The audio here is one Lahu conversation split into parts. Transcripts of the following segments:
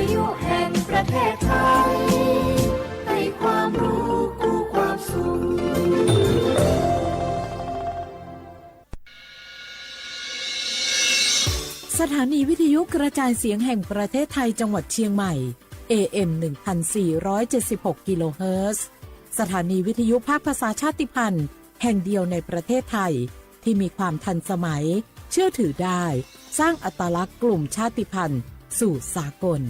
ทยุแห่งประเทศไทย ให้ความรู้คู่ความสุข สถานีวิทยุกระจายเสียงแห่งประเทศไทยจังหวัดเชียงใหม่ เอ เอ็ม หนึ่งพันสี่ร้อยเจ็ดสิบหก กิโลเฮิรตซ์ สถานีวิทยุภาคภาษาชาติพันธุ์แห่งเดียวในประเทศไทย ที่มีความทันสมัย เชื่อถือได้ สร้างอัตลักษณ์กลุ่มชาติพันธุ์สู่สากล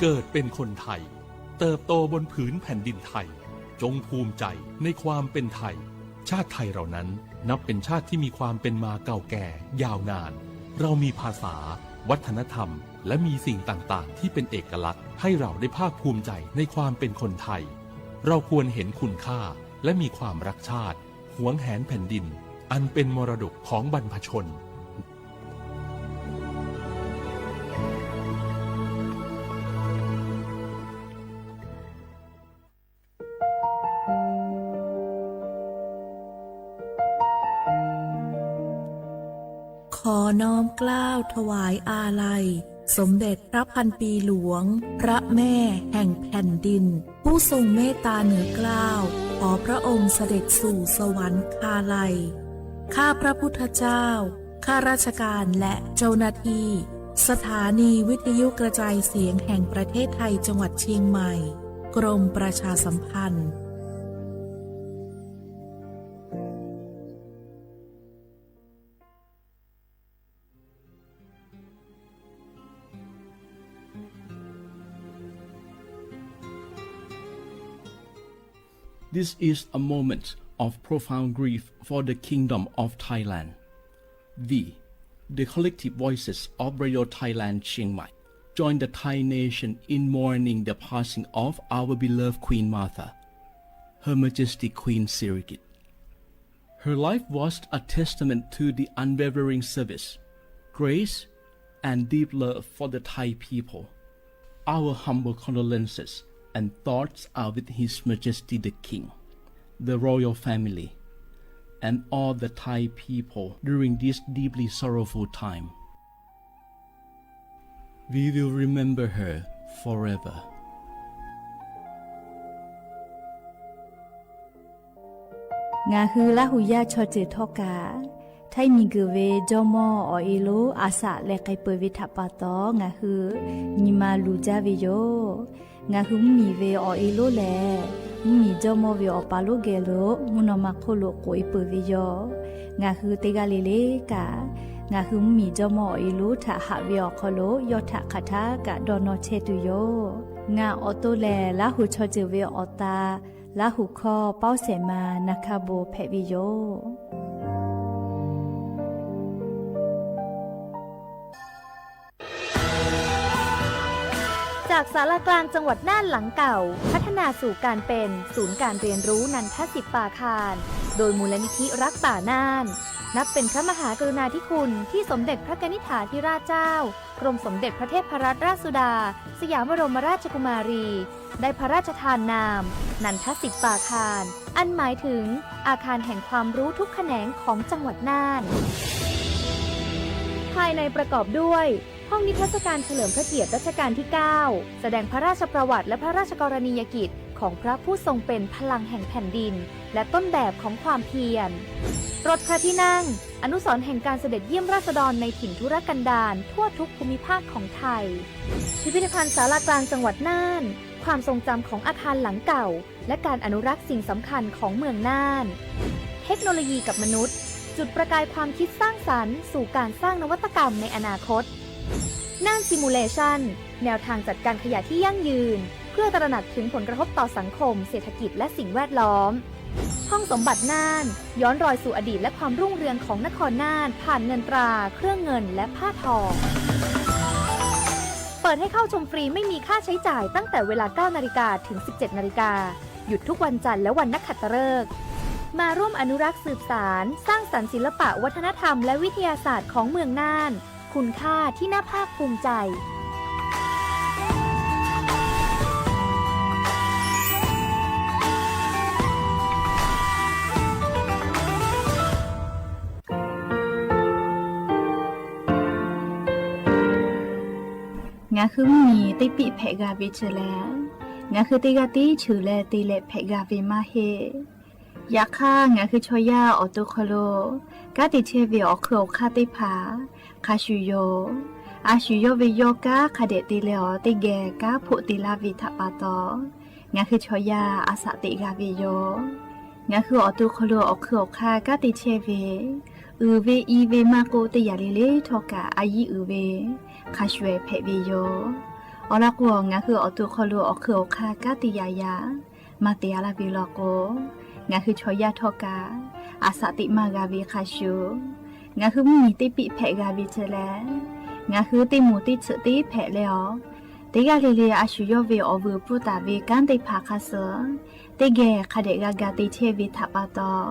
เกิดเป็นคนไทย เติบโตบนผืนแผ่นดินไทย จงภูมิใจในความเป็นไทย ชาติไทยเรานั้นนับเป็นชาติที่มีความเป็นมาเก่าแก่ยาวนาน เรามีภาษา วัฒนธรรม และมีสิ่งต่างๆ ที่เป็นเอกลักษณ์ให้เราได้ภาคภูมิใจในความเป็นคนไทย เราควรเห็นคุณค่าและมีความรักชาติ หวงแหนแผ่นดิน อันเป็นมรดกของบรรพชน ขอน้อมเกล้าถวายอาลัย สมเด็จพระพันปีหลวง พระแม่แห่งแผ่นดิน ผู้ทรงเมตตาเหนือเกล้า ขอพระองค์เสด็จสู่สวรรคาลัย ข้าพระพุทธเจ้า ข้าราชการและเจ้าหน้าที่ สถานีวิทยุกระจายเสียงแห่งประเทศไทยจังหวัดเชียงใหม่ กรมประชาสัมพันธ์ This is a moment of profound grief for the Kingdom of Thailand. We, the collective voices of Radio Thailand Chiang Mai, join the Thai nation in mourning the passing of our beloved Queen Mother, Her Majesty Queen Sirikit. Her life was a testament to the unwavering service, grace, and deep love for the Thai people. Our humble condolences and thoughts are with His Majesty the King, the royal family, and all the Thai people during this deeply sorrowful time. We will remember her forever. Ngaˬ hui Laˇ huˍ yaˇ chaw ceuˬ htawˇ kaꞈ, Htaiˇ miˬguiˬ ve jawˇmawˇ awˬ e lonˉ a shaꞈ leh k'ai peuˬ ve htaꞈ pa taw, ngaˬ hui nyi ma luˬ jaˇ ve yoˬ. Ngaˬ hui mvuhˇmiˬ ve awˬ e lonˉ lehˬ, mvuhˇmiˬ jawˇmawˇ ve awˬ pa lonˉ geh lo mvuhˇ naw ma hk'oˆ lo k'oꞈ e peuˬ ve yoˬ. Ngaˬ hui teˇ g'aˇ le le kaꞈ, ngaˬ hui mvuhˇmiˬ jawˇmawˇ awˬ e lonˉ htaꞈ haꞈ ve awˬ hk'aw lo yawˇ htaꞈ hk'aˬ htaˇ kaꞈ dawˇ nawˇ chehˇ tuˬ yoˬ. Ngaˬ awˬ to lehˬ, Laˇ huˍ chaw ceuˬ ve awˬ ta, Laˇ huˍ hkawˇ pawˇ shehˍ ma na hkaˇ bon hpehꞈ ve yoˬ. จากศาลากลางจังหวัดน่านหลังเก่า พัฒนาสู่การเป็นศูนย์การเรียนรู้นันทสิปปาคาร โดยมูลนิธิรักป่าน่าน นับเป็นพระมหากรุณาธิคุณที่สมเด็จพระกนิษฐาธิราชเจ้า กรมสมเด็จพระเทพรัตนราชสุดา สยามบรมราชกุมารี ได้พระราชทานนาม นันทสิปปาคาร อันหมายถึงอาคารแห่งความรู้ทุกแขนงของจังหวัดน่าน ภายในประกอบด้วย ห้องนิทรรศการเฉลิมพระเกียรติรัชกาลที่ เก้า แสดงพระราชประวัติและพระราชกรณียกิจของพระผู้ทรงเป็นพลังแห่งแผ่นดิน และต้นแบบของความเพียร รถพระที่นั่ง อนุสรณ์แห่งการเสด็จเยี่ยมราษฎรในถิ่นทุรกันดารทั่วทุกภูมิภาคของไทย พิพิธภัณฑ์ศาลากลางจังหวัดน่าน ความทรงจำของอาคารหลังเก่า และการอนุรักษ์สิ่งสำคัญของเมืองน่าน เทคโนโลยีกับมนุษย์ จุดประกายความคิดสร้างสรรค์สู่การสร้างนวัตกรรมในอนาคต น่าน Simulation แนวทางจัดการขยะที่ยั่งยืน เพื่อตระหนักถึงผลกระทบต่อสังคม เศรษฐกิจ และสิ่งแวดล้อม ห้องสมบัติน่าน ย้อนรอยสู่อดีตและความรุ่งเรืองของนครน่าน ผ่านเงินตรา เครื่องเงิน และผ้าทอง เปิดให้เข้าชมฟรีไม่มีค่าใช้จ่ายตั้งแต่เวลา เก้านาฬิกา ถึง สิบเจ็ดนาฬิกา หยุดทุกวันจันทร์และวันนักขัตฤกษ์ มาร่วมอนุรักษ์สืบสาน สร้างสรรค์ศิลปะวัฒนธรรมและวิทยาศาสตร์ของเมืองน่าน คุณค่าที่น่าภาคภูมิใจ ส Ngaˬ hui mvuhˇmiˬ teˇ piˆ hpehꞈ g'a ve chi lehˬ, ngaˬ hui teˇ g'aˇ tiˉ cheuˬ leh te leh hpehꞈ g'a ve maˇ heˆ. Yaꞈ hk'aˇ, ngaˬ hui chaw yaˇ awˬ to hk'aw lo kanˉ te chehˇ ve awˬ hk'eun awˬ hk'aˇ teˇ hpaˍ hk'a shuˍ yoˬ. A shu yawˇ ve yawˇ kanˉ hk'a dehꞈ te leh awˬ teˇ geh kanˉ hpoˆ te laˇ ve htaꞈ pa taw, ngaˬ hui chaw yaˇ a shaꞈ teꞈ g'a ve yoˬ. Ngaˬ hui awˬ to hk'aw lo awˬ hk'eun awˬ hk'aˇ kanˉ te chehˇ ve, uiˍ ve i ve maˇ k'oˆ, teˇ yanˇ le le htawˇ kaꞈ a yiˉ uiˍ ve hk'a shuˍ ehˍ hpehꞈ ve yoˬ. Awˬ lawn k'o, ngaˬ hui awˬ to hk'aw lo awˬ hk'eun awˬ hk'aˇ kanˉ te yaꞈ yaꞈ maˇ te a laˇ ve law k'o, ngaˬ hui chaw yaˇ htawˇ kaꞈ a shaꞈ teꞈ maˇ g'a ve hk'a shuˍ, ngaˬ hui mvuhˇmiˬ teˇ piˆ hpehꞈ g'a ve chi lehˬ, ngaˬ hui teˇ moˍ teˇ tsuhꞈ teˇ hpehꞈ leh awˬ, teˇ g'aˇ le le a shu yawˇ ve awˬ vuiˬ pfuhˇ taˍ ve kanˉ teˇ hpaˍ hk'a shuˍ, teˇ geh hk'a dehꞈ g'a ga te chehˇ ve htaꞈ pa taw,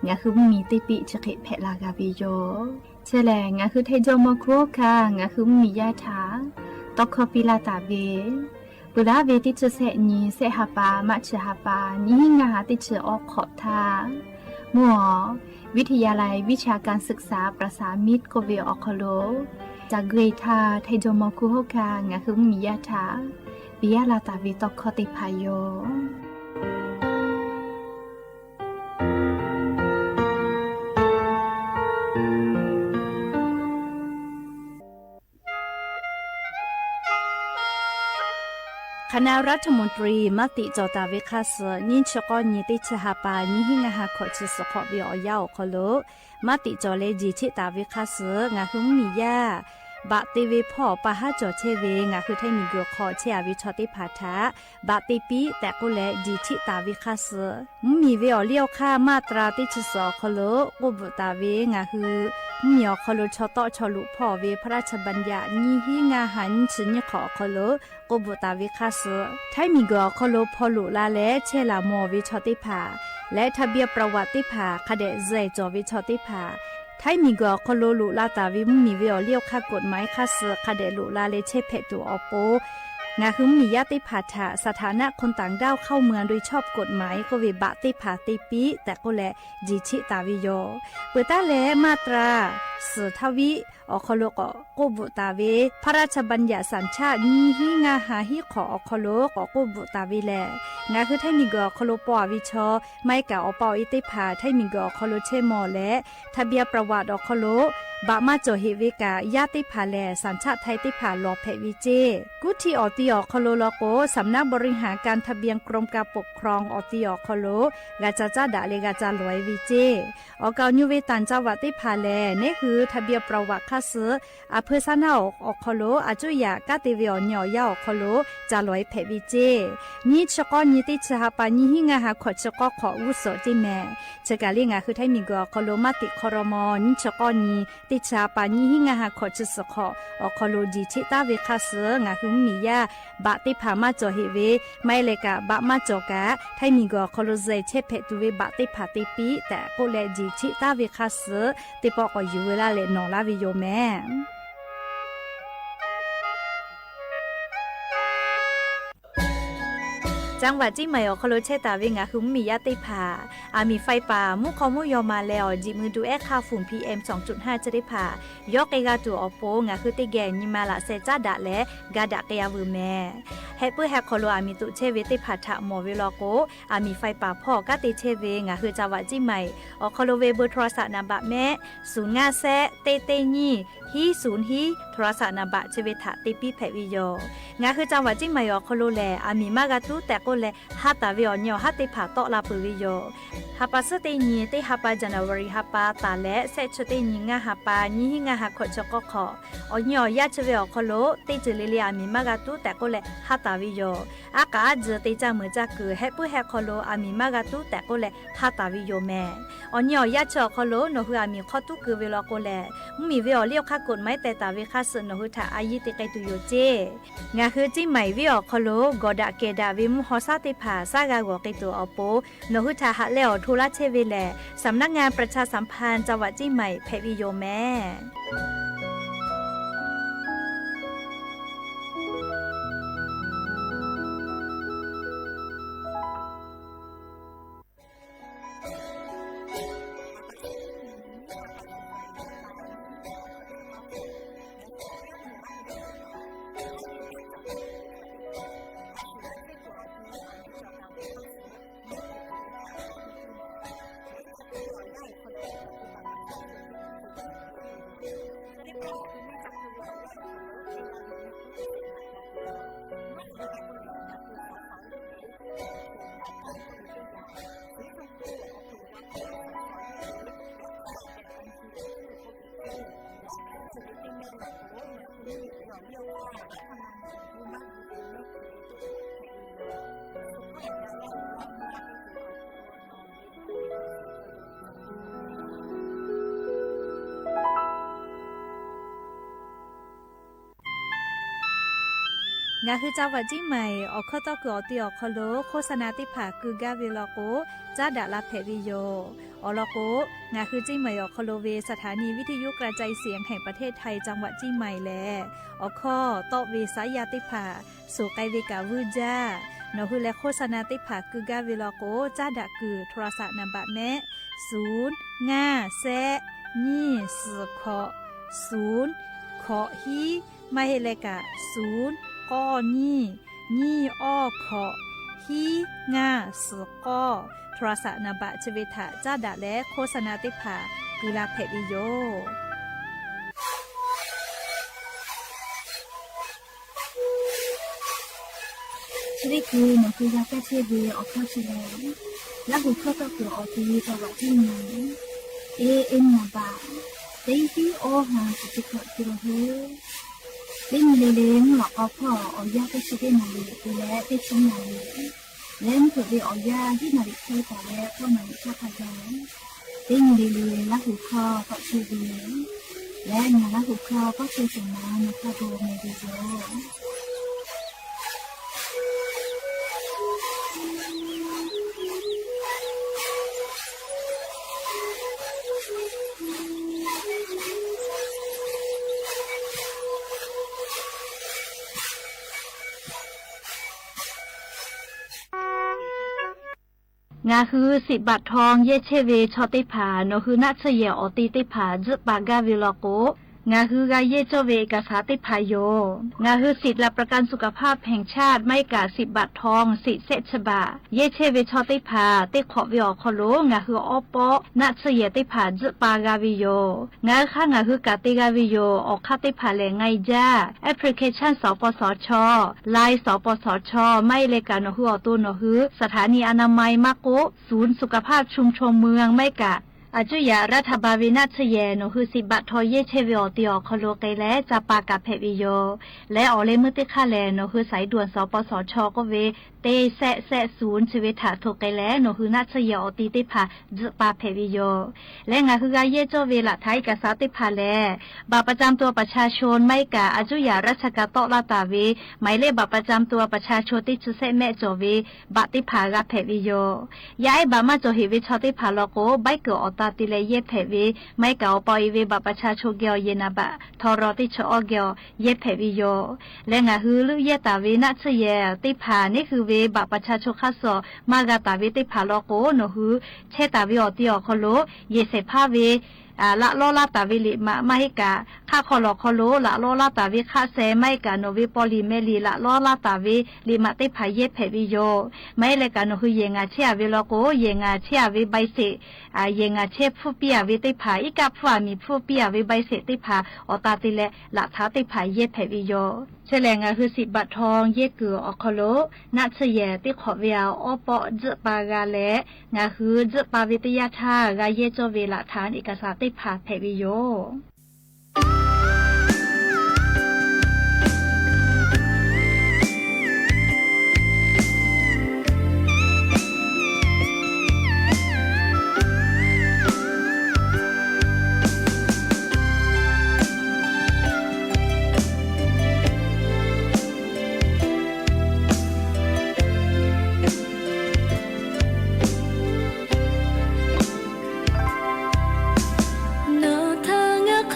ngaˬ hui mvuhˇmiˬ teˇ piˆ chi hk'e hpehꞈ la g'a ve yoˬ. Chi lehˬ, ngaˬ hui Htaiˇ jawˇmawˇ hkuˇ hawˉ hkanˇ ngaˬ hui mvuhˇmiˬ yaˇ htaꞈ tawˇ hkawˇ piˇ laˇ taˍ ve, peuˬ laˇ ve teˇ chi sehˆ nyi, sehˆ ha pa, March ha pa, nyiˇ hinˉ ngaˇ ha teˇ chi awˉ hk'awꞈ htaˇ, mvuhˇ awˬ วิทยาลัยวิชาการศึกษาประสามิตร k'oˆ ve awˬ hk'aw lo, ca gui htaˇ Htaiˇ jawˇmawˇ hkuˇ hawˉ hkanˇ ngaˬ hui mvuhˇmiˬ yaˇ htaꞈ piˇ laˇ taˍ ve tawˇ hkawˇ teˇ hpaˍ yoˬ. คณะรัฐมนตรี maˇ tiꞈ cawˬ taˍ ve hk'a shuˍ, nyiˇ chi k'awˇ nyi teˇ chi ha pa nyiˇ hinˉ ngaˇ ha hkawꞈ chi suhˍ hk'awꞈ ve awˬ yanˇ awˬ hk'aw lo, maˇ tiꞈ cawˬ leh jiˬ cheˆ taˍ ve hk'a shuˍ, ngaˬ hui mvuhˇmiˬ yaˇ baꞈ te ve hpawˇ pa haˉ cawˬ chehˇ ve ngaˬ hui Htaiˇ miˬguiˬ hk'aw chehˇ a ve chaw teˇ hpaˍ htaꞈ baꞈ te piˇ tehꞈ k'oˆ leh jiˬ cheˆ taˍ ve hk'a shuˍ, mvuhˇmiˬ ve awˬ liˇ awˬ hk'aˇ มาตรา teˇ chi suhˍ awˬ hk'aw lo k'oˆ bvuhꞈ taˍ ve ngaˬ hui mvuhˇmiˬ awˬ hk'aw lo chaw tawˆ chaw luꞈ hpawˇ ve พระราชบัญญัติ nyiˇ hinˉ ngaˇ ha nyiˇ chi nyiˇ hk'awꞈ awˬ hk'aw lo k'oˆ bvuhꞈ taˍ ve hk'a shuˍ, Htaiˇ miˬguiˬ awˬ hk'aw lo hpaw loꞈ la leh chehˇ laˬ mawˬ ve chaw teˇ hpaˍ leh ทะเบียนประวัติ teˇ hpaˍ hk'a dehꞈ zuhˬ cawˬ ve chaw teˇ hpaˍ, Htaiˇ miˬguiˬ awˬ hk'aw lo loꞈ la taˍ ve mvuhˇmiˬ ve awˬ liˇ awˬ hk'aˇ กฎหมาย hk'a shuˍ hk'a dehꞈ loꞈ la leh chehˇ hpehꞈ tuˬ awˬ pon, ngaˬ hui mvuhˇmiˬ yaˇ teˇ hpaˍ htaꞈ สถานะคนต่างด้าวเข้าเมืองโดยชอบกฎหมาย k'oˆ ve baꞈ teˇ hpaˍ te piˇ tehꞈ k'oˆ leh jiˬ cheˆ taˍ ve yoˬ. Peuˬ taˉ leh มาตรา suhˍ htaˇ viˉ awˬ hk'aw lo k'awꞈ k'oˆ bvuhꞈ taˍ ve พระราชบัญญัติสัญชาติ nyiˇ hinˉ ngaˇ ha hiˉ hk'awꞈ awˬ hk'aw lo k'awꞈ k'oˆ bvuhꞈ taˍ ve lehˬ, ngaˬ hui Htaiˇ miˬguiˬ awˬ hk'aw lo paw a ve chaw maˇ heˆ kaꞈ awˬ pa awˬ e teˇ hpaˍ Htaiˇ miˬguiˬ awˬ hk'aw lo chehˇ mawˬ leh ทะเบียนประวัติ awˬ hk'aw lo baꞈ maˇ cawˬ heꞈ ve kaꞈ, yaˇ teˇ hpaˍ lehˬ สัญชาติไทย teˇ hpaˍ lawˬ hpehꞈ ve ceˇ. Kuˇ htiˇ awˬ ti awˬ hk'aw lo law k'o, สำนักบริหารการทะเบียน กรมการปกครอง awˬ ti awˬ hk'aw lo g'a ca caˉ daꞈ leh g'a ca lawˬ e ve ceˇ. Awˬ kaˍ awˬ nyu ve ต่างจังหวัด teˇ hpaˍ lehˬ, neˉ hui ทะเบียนประวัติ hk'a shuˍ, a hpeu saˉ naˉ awˬ hk'aw lo a cuˇ yaꞈ kaˉ te ve awˬ nyi awˬ yanˇ awˬ hk'aw lo ca lawˬ e hpehꞈ ve ceˇ. Nyiˇ chi k'awˇ nyi teˇ chi ha pa nyiˇ hinˉ ngaˇ ha hkawꞈ chi k'awˇ hk'awꞈ g'uˇ suhˍ ceˇ mehˍ. Chi kaˬ le ngaˬ hui Htaiˇ miˬguiˬ awˬ hk'aw lo maˇ tiꞈ hk'aw raw mawˬ nyiˇ chi k'awˇ nyi teˇ chi ha pa nyiˇ hinˉ ngaˇ ha hkawꞈ chi suhˍ hk'awꞈ awˬ hk'aw lo jiˬ cheˆ taˉ ve hk'a shuˍ, ngaˬ hui mvuhˇmiˬ yaˇ baꞈ teˇ hpaˍ maˇ cawˬ heꞈ ve, maˇ heˆ leh kaꞈ baꞈ maˇ cawˬ kaꞈ Htaiˇ miˬguiˬ awˬ hk'aw lo zuhˬ chehˇ hpehꞈ tuˬ ve baꞈ teˇ hpaˍ te piˇ tehꞈ k'oˆ leh jiˬ cheˆ taˉ ve hk'a shuˍ, teˇ pawˆ k'awꞈ yuˬ veu laˇ leh nawˬ laˇ ve yoˬ mehˍ. จังหวัดเชียงใหม่ awˬ hk'aw lo chehˇ taˍ ve ngaˬ hui mvuhˇmiˬ yaˇ teˇ hpaˍ, aˬ miˍ faiˇ paˍ mvuhˇ hk'aw mvuhˇ yaw ma leh awˬ jiꞈ mui du ehˉ hk'aˇ ฝุ่น พีเอ็ม สองจุดห้า chi teˇ hpaˍ yawˇ k'ai g'a tuˬ awˬ pon ngaˬ hui teˇ geh nyi ma laꞈ sheh caˉ daꞈ leh ga daꞈ k'ai a veuˬ mehˍ. Heh puiˉ heh hk'aw lo aˬ miˍ toꞈ chehˇ ve teˇ hpaˍ htaꞈ mawˬ ve law k'o, aˬ miˍ faiˇ paˍ hpawˇ kanˉ te chehˇ ve ngaˬ hui จังหวัดเชียงใหม่ awˬ hk'aw lo ve เบอร์โทรศัพท์ naˍ baꞈ mehˆ ศูนย์ ngaˇ shehˆ เต้ เต้ nyiˇ ฮี ศูนย์ ฮี โทรศัพท์ naˍ baꞈ chi ve htaꞈ te piˇ hpehꞈ ve yoˬ. Ngaˬ hui จังหวัดเชียงใหม่ awˬ hk'aw lo lehˬ, aˬ miˍ maˇ g'a tuˉ tehꞈ k'oˆ leh ha taˍ ve awˬ nyi awˬ haˉ teˇ hpaˍ tawˆ la peuˬ ve yoˬ. Ha pa suhˉ teˇ nyi teˇ ha pa January ha pa taˍ leh shehˆ chi teˇ nyi ngaˇ ha pa nyiˇ hinˉ ngaˇ ha hkawꞈ chi k'awˇ hk'awꞈ awˬ nyi awˬ yanˇ chi ve awˬ hk'aw lo teˇ ceuˬ le le aˬ miˍ maˇ g'a tuˉ tehꞈ k'oˆ leh ha taˍ ve yoˬ. Aˉ k'aꞈ aˉ tzuhˬ te caˇ meuˍ caˇ kuiˬ heh puiˉ heh hk'aw lo aˬ miˍ maˇ g'a tuˉ tehꞈ k'oˆ leh ha taˍ ve yoˬ mehˍ. Awˬ nyi awˬ yanˇ chi awˬ hk'aw lo nawˬ hui aˬ miˍ hk'awˇ tuˉ keu ve law k'o lehˬ, mvuhˇmiˬ ve awˬ liˇ awˬ hk'aˇ กฎหมาย teh taˍ ve hk'a shuˍ nawˬ hui htaꞈ a yiˇ te k'ai tuˬ yoˬ ceˇ. Ngaˬ hui Ciˇ Maiˍ venˇ awˬ hk'aw lo gawˬ daꞈ kehˬ daꞈ ve mvuhˇ haw shaˉ teˇ hpaˍ shaˉ g'a g'awˬ k'ai tuˬ awˬ pon, nawˬ hui htaꞈ haꞈ leh awˬ hto laˇ chehˇ ve lehˬ, สำนักงานประชาสัมพันธ์จังหวัดเชียงใหม่ hpehꞈ ve yoˬ mehˍ. Ngaˬ hui จังหวัดเชียงใหม่ awˬ hkawˇ tawˇ kuiˬ awˬ ti awˬ hk'aw lo โฆษณา teˇ hpaˍ keu gaˇ ve law k'o, caˉ daꞈ la hpehꞈ ve yoˬ. Awˬ lawn k'o, ngaˬ hui เชียงใหม่ awˬ hk'aw lo ve สถานีวิทยุกระจายเสียงแห่งประเทศไทย จังหวัดเชียงใหม่ lehˬ, awˬ hkawˇ tawˆ ve saˉ yaˇ teˇ hpaˍ suˍ k'ai ve kaꞈ vuiˇ jaˇ. Nawˬ hui leh โฆษณา teˇ hpaˍ keu gaˇ ve law k'o, caˉ daꞈ kuiˬ โทรศัพท์ naˍ baꞈ mehˆ ศูนย์ ngaˇ แซะ nyiˇ suhˍ hkawꞈ ศูนย์ hkawꞈ hiˉ, maˇ heˆ leh kaꞈ ศูนย์ k'awˇ nyiˇ, nyiˇ awˇ hkawꞈ, hiˉ ngaˇ suhˍ k'awˇ, โทรศัพท์ naˍ baꞈ chi ve htaꞈ caˉ daꞈ leh โฆษณา teˇ hpaˍ keu la hpehꞈ ve yoˬ. Chi teˇ hkui nawˬ hui g'a kaˇ chehˇ ve awˬ hkawˇ chi lehˬ, Laˇ huˍ hkawˇ tawˆ kuiˬ awˬ ti จังหวัดเชียงใหม่ A M naˍ baꞈ teˇ hiˉ awˇ ha chi teˇ hkawꞈ te la heuˆ. Teˇ nyi le le mvuhˇ lawꞈ k'aw hpawˇ awˬ yanˇ teˇ chi teˇ naˍ riˍ te leh teˇ chi naˍ riˍ, leh mvuhˇ hpeuꞈ ve awˬ yanˇ hiˉ naˍ riˍ hk'e taˍ leh k'awˇ naˍ riˍ htaˇ hk'a gaˬ, teˇ nyi le le Laˇ huˍ hkawˇ tawˆ chehˇ ve lehˬ, ngaˬ Laˇ huˍ hkawˇ kawˇ chehˇ shuˍ ma nawˬ hk'a gaˬ meh ve yoˬ. Ngaˬ hui สิบบาททอง yehˇ chehˇ ve chaw teˇ hpaˍ nawˬ hui naˆ tsuhˇ yehˬ awˬ te teˇ hpaˍ tzuhˆ pa gaˇ ve law k'o, ngaˬ hui g'a yehˇ cawˇ ve เอกสาร teˇ hpaˍ yoˬ. Ngaˬ hui สิทธิ์หลักประกันสุขภาพแห่งชาติ maˇ heˆ kaꞈ สิบบาททอง สิทธิ์แซะ ฉบับ yehˇ chehˇ ve chaw teˇ hpaˍ teˇ hk'awꞈ ve awˬ hk'aw lo ngaˬ hui awˉ pawˆ naˆ tsuhˇ yehˬ teˇ hpaˍ tzuhˆ pa g'a ve yoˬ. Ngaˬ hui hk'aˇ ngaˬ hui kaꞈ te g'a ve yoˬ. Awˬ hk'aˇ teˇ hpaˍ lehˬ, ไงจ้า application สปสช Line สปสช maˇ heˆ leh kaꞈ nawˬ hui awˬ to nawˬ hui สถานีอนามัย maˇ k'oˆ ศูนย์สุขภาพชุมชนเมือง maˇ heˆ kaꞈ อายุทยารัฐบาล ve naˆ tsuhˇ yehˬ nawˬ hui สิบบาททอง yehˇ chehˇ ve awˬ te awˬ hk'aw lo k'ai leh ca pa kaꞈ hpehꞈ ve yoˬ. Leh awˬ leh meuˇ teˇ hk'aˇ lehˬ nawˬ hui สายด่วน สปสช k'oˆ ve เจ็ด แซะ ศูนย์ chi ve htaꞈ hto k'ai leh nawˬ hui naˆ tsuhˇ yehˬ awˬ te teˇ hpaˍ tzuhˆ pa hpehꞈ ve yoˬ. Leh ngaˬ hui g'a yehˇ cawˇ ve หลักฐานเอกสาร teˇ hpaˍ lehˬ, บัตรประจำตัวประชาชน maˇ heˆ kaꞈ อายุทยาราชการ tawˆ laˇ taˍ ve หมายเลขบัตรประจำตัวประชาชน teˇ chi sehˆ mehˆ cawˬ ve บัตร teˇ hpaˍ g'a hpehꞈ ve yoˬ. Yaˇ ehˉ บัตร maˇ cawˬ heˍ ve chaw teˇ hpaˍ law k'o, ใบเกิด awˬ ta te leh yehˇ hpehꞈ ve, maˇ heˆ kaꞈ awˬ pa awˬ e ve บัตรประชาชน geh awˬ yehˬ naˍ baꞈ ทร teˇ chi awˇ geh awˬ yehˇ hpehꞈ ve yoˬ. Leh ngaˬ hui leuˆ yehˇ taˍ ve naˆ tsuhˇ yehˬ teˇ hpaˍ neˉ hui ve บัตรประชาชน hk'aˇ suh maˇ g'a taˍ ve teˇ hpaˍ law k'o, nawˬ hui chehˇ taˍ ve awˬ te awˬ hk'aw lo yehˬ shehˍ hpaˇ ve laꞈ lawˇ laˇ taˍ ve liꞈ maꞈ maˇ heˆ kaꞈ, hk'aˆ hk'aw lawˬ hk'aw lo laꞈ lawˇ laˇ taˍ ve hk'aˆ seh maˇ heˆ kaꞈ nawˬ ve paw liꞈ meh liꞈ laꞈ lawˇ laˇ taˍ ve liꞈ maꞈ teˇ hpaˍ yehˇ hpehꞈ ve yoˬ. Maˇ heˆ leh kaꞈ nawˬ hui yehˬ ngaˬ chehˇ a ve law k'o, yehˬ ngaˬ chehˇ a ve ใบเสร็จ, yehˬ ngaˬ chehˇ hpfuhˇ piˇ a ve teˇ hpaˍ, iˉ kaˆ hpfuhˇ a miˬ hpfuhˇ piˇ a ve ใบเสร็จ teˇ hpaˍ awˬ ta te leh laꞈ htaꞈ teˇ hpaˍ yehˇ hpehꞈ ve yoˬ. Chi lehˬ ngaˬ hui สิบบาททอง yehˇ kuiˬ awˬ hk'aw lo naˆ tsuhˇ yehˬ teˇ hk'awꞈ ve awˉ pawˆ tzuhˆ pa g'a leh, ngaˬ hui tzuhˆ pa ve teˇ yanˇ htaˇ g'a yehˇ cawˇ ve หลักฐานเอกสาร teˇ hpaˍ hpehꞈ ve yoˬ. Nawˬ htaꞈ ngaˬ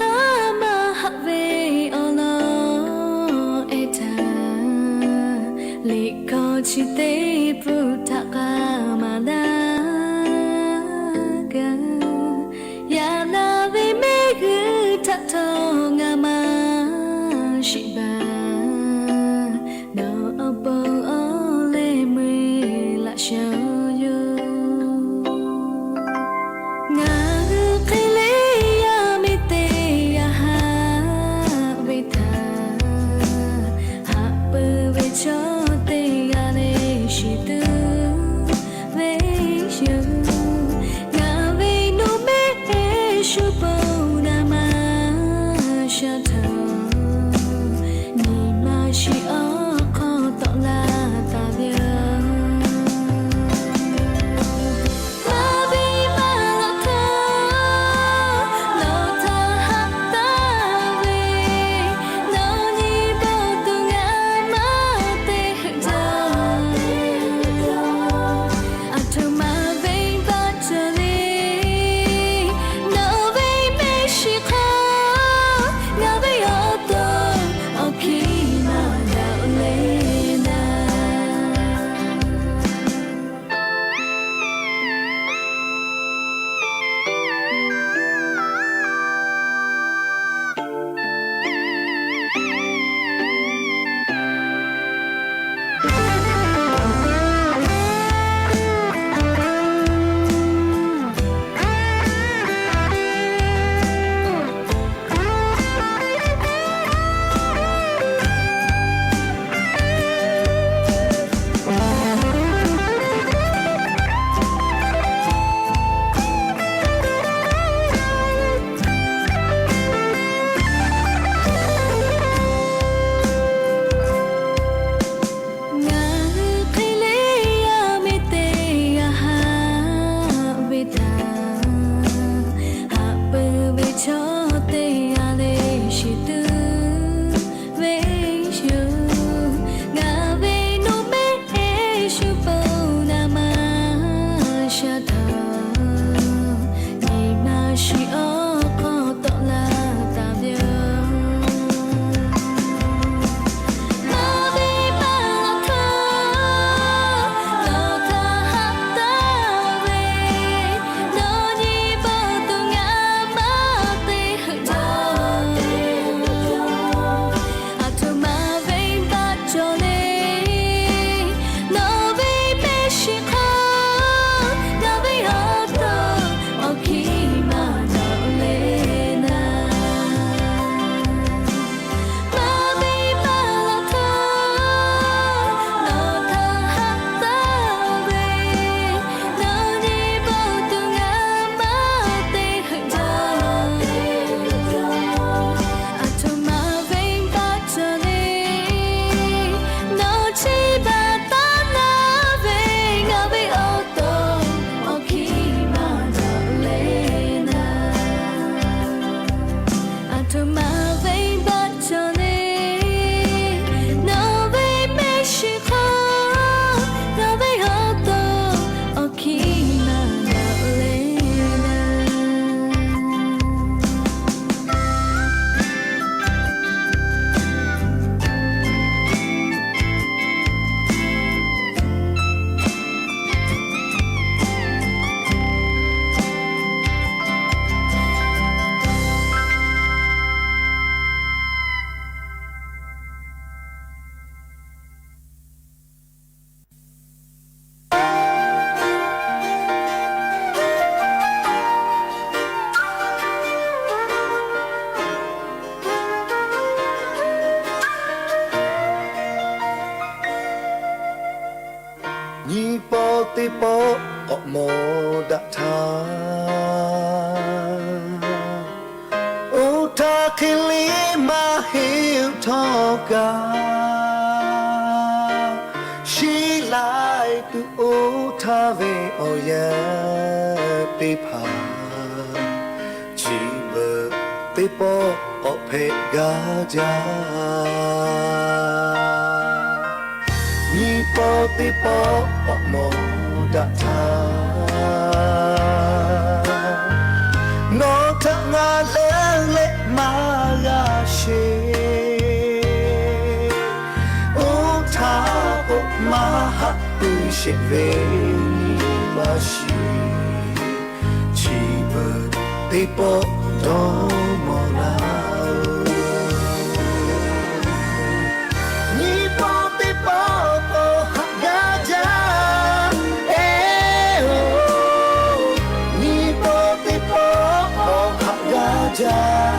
Chaw teˇ g'aˇ le shiˍ tuˬ ve yoˬ. Ngaˬ ve nuˇ mehˆ Yeˍsuˆ pon naˍ maˍ sha htaˇ, nyi ma shiˍ awˬ hk'aw tawˆ la taˍ ve yoˬ. Maˇ ve maˇ laˬ htaˇ, nawˬ htaꞈ haꞈ taˍ ve, nawˬ nyi ma tuˬ ngaˬ maˇ te heuꞈ jaˇ. Aˬ htoꞈ ma venˇbaˆ cawˬ le, nawˬ ve mehˆ shiˍ hk'aw, ngaˬ ve awˬ to awˬ hkiˇ maˇ daꞈ le naˍ. Maˇ ve maˇ laˬ htaˇ, nawˬ htaꞈ haꞈ taˍ ve, nawˬ nyi ma tuˬ ngaˬ maˇ te heuꞈ jaˇ. Aˬ htoꞈ ma venˇbaˆ cawˬ le, nawˬ chi baˬ taˉ naˍ ve, ngaˬ ve awˬ to awˬ hkiˇ maˇ daꞈ le naˍ. Aˬ htoꞈ ma venˇbaˆ cawˬ le, nawˬ ve mehˆ shiˍ hk'aw, ngaˬ ve awˬ to awˬ hkiˇ maˇ daꞈ le naˍ. Nyi paw teˇ pawˆ k'awꞈ mawˬ daꞈ htaˇ, oˇ htaˇ hk'e le maˇ heˆ htawˇ kaꞈ, shiˍ laiˉ tuˬ oˇ htaˇ ve awˬ yanˇ teˇ hpaˍ, chi beuꞈ teˇ pawˆ k'awꞈ hpehꞈ gaˇ jaˇ. Nyi paw teˇ pawˆ k'awꞈ mawˬ daꞈ htaˇ, nawˬ htaꞈ ngaˬ leuˉ leh maˇ g'a sheˍ. Oˇ htaˇ k'o, maˇ haꞈ pui sheˍ ve nyi ma shiˍ, chi beuꞈ teˇ pawˆ dawˇ mawˬ laˇ-oˬ. Nyi paw teˇ pawˆ k'awꞈ haꞈ gaˇ jaˇ, eˬ-oˬ. Nyi paw teˇ pawˆ k'awꞈ haꞈ gaˇ jaˇ.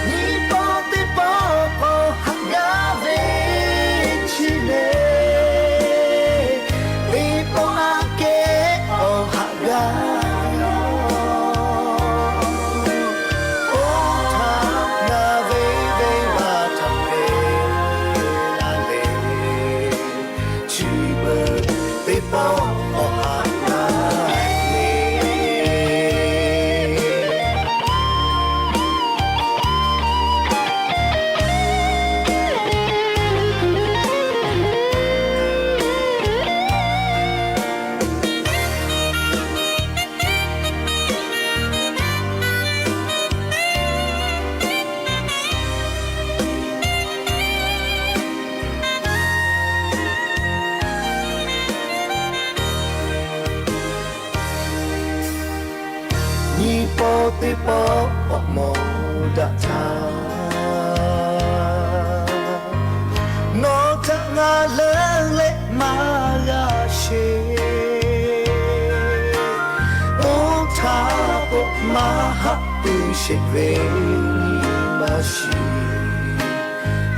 Nyi paw teˇ pawˆ k'awꞈ haꞈ gaˇ ve chi le, teˇ pawˆ aꞈ kehˉ k'awꞈ haꞈ gaˇ ve yoˬ. Oˇ htaˇ ngaˬ ve venˇbaˆ htaꞈ hpehꞈ la le, chi beuꞈ teˇ pawˆ k'awꞈ haꞈ gaˇ ve Nyi paw teˇ pawˆ k'awꞈ mawˬ daꞈ htaˇ, nawˬ htaꞈ ngaˬ leuˉ leh maˇ g'a sheˍ. Oˇ htaˇ k'o, maˇ haꞈ pui sheˍ ve nyi ma shiˍ,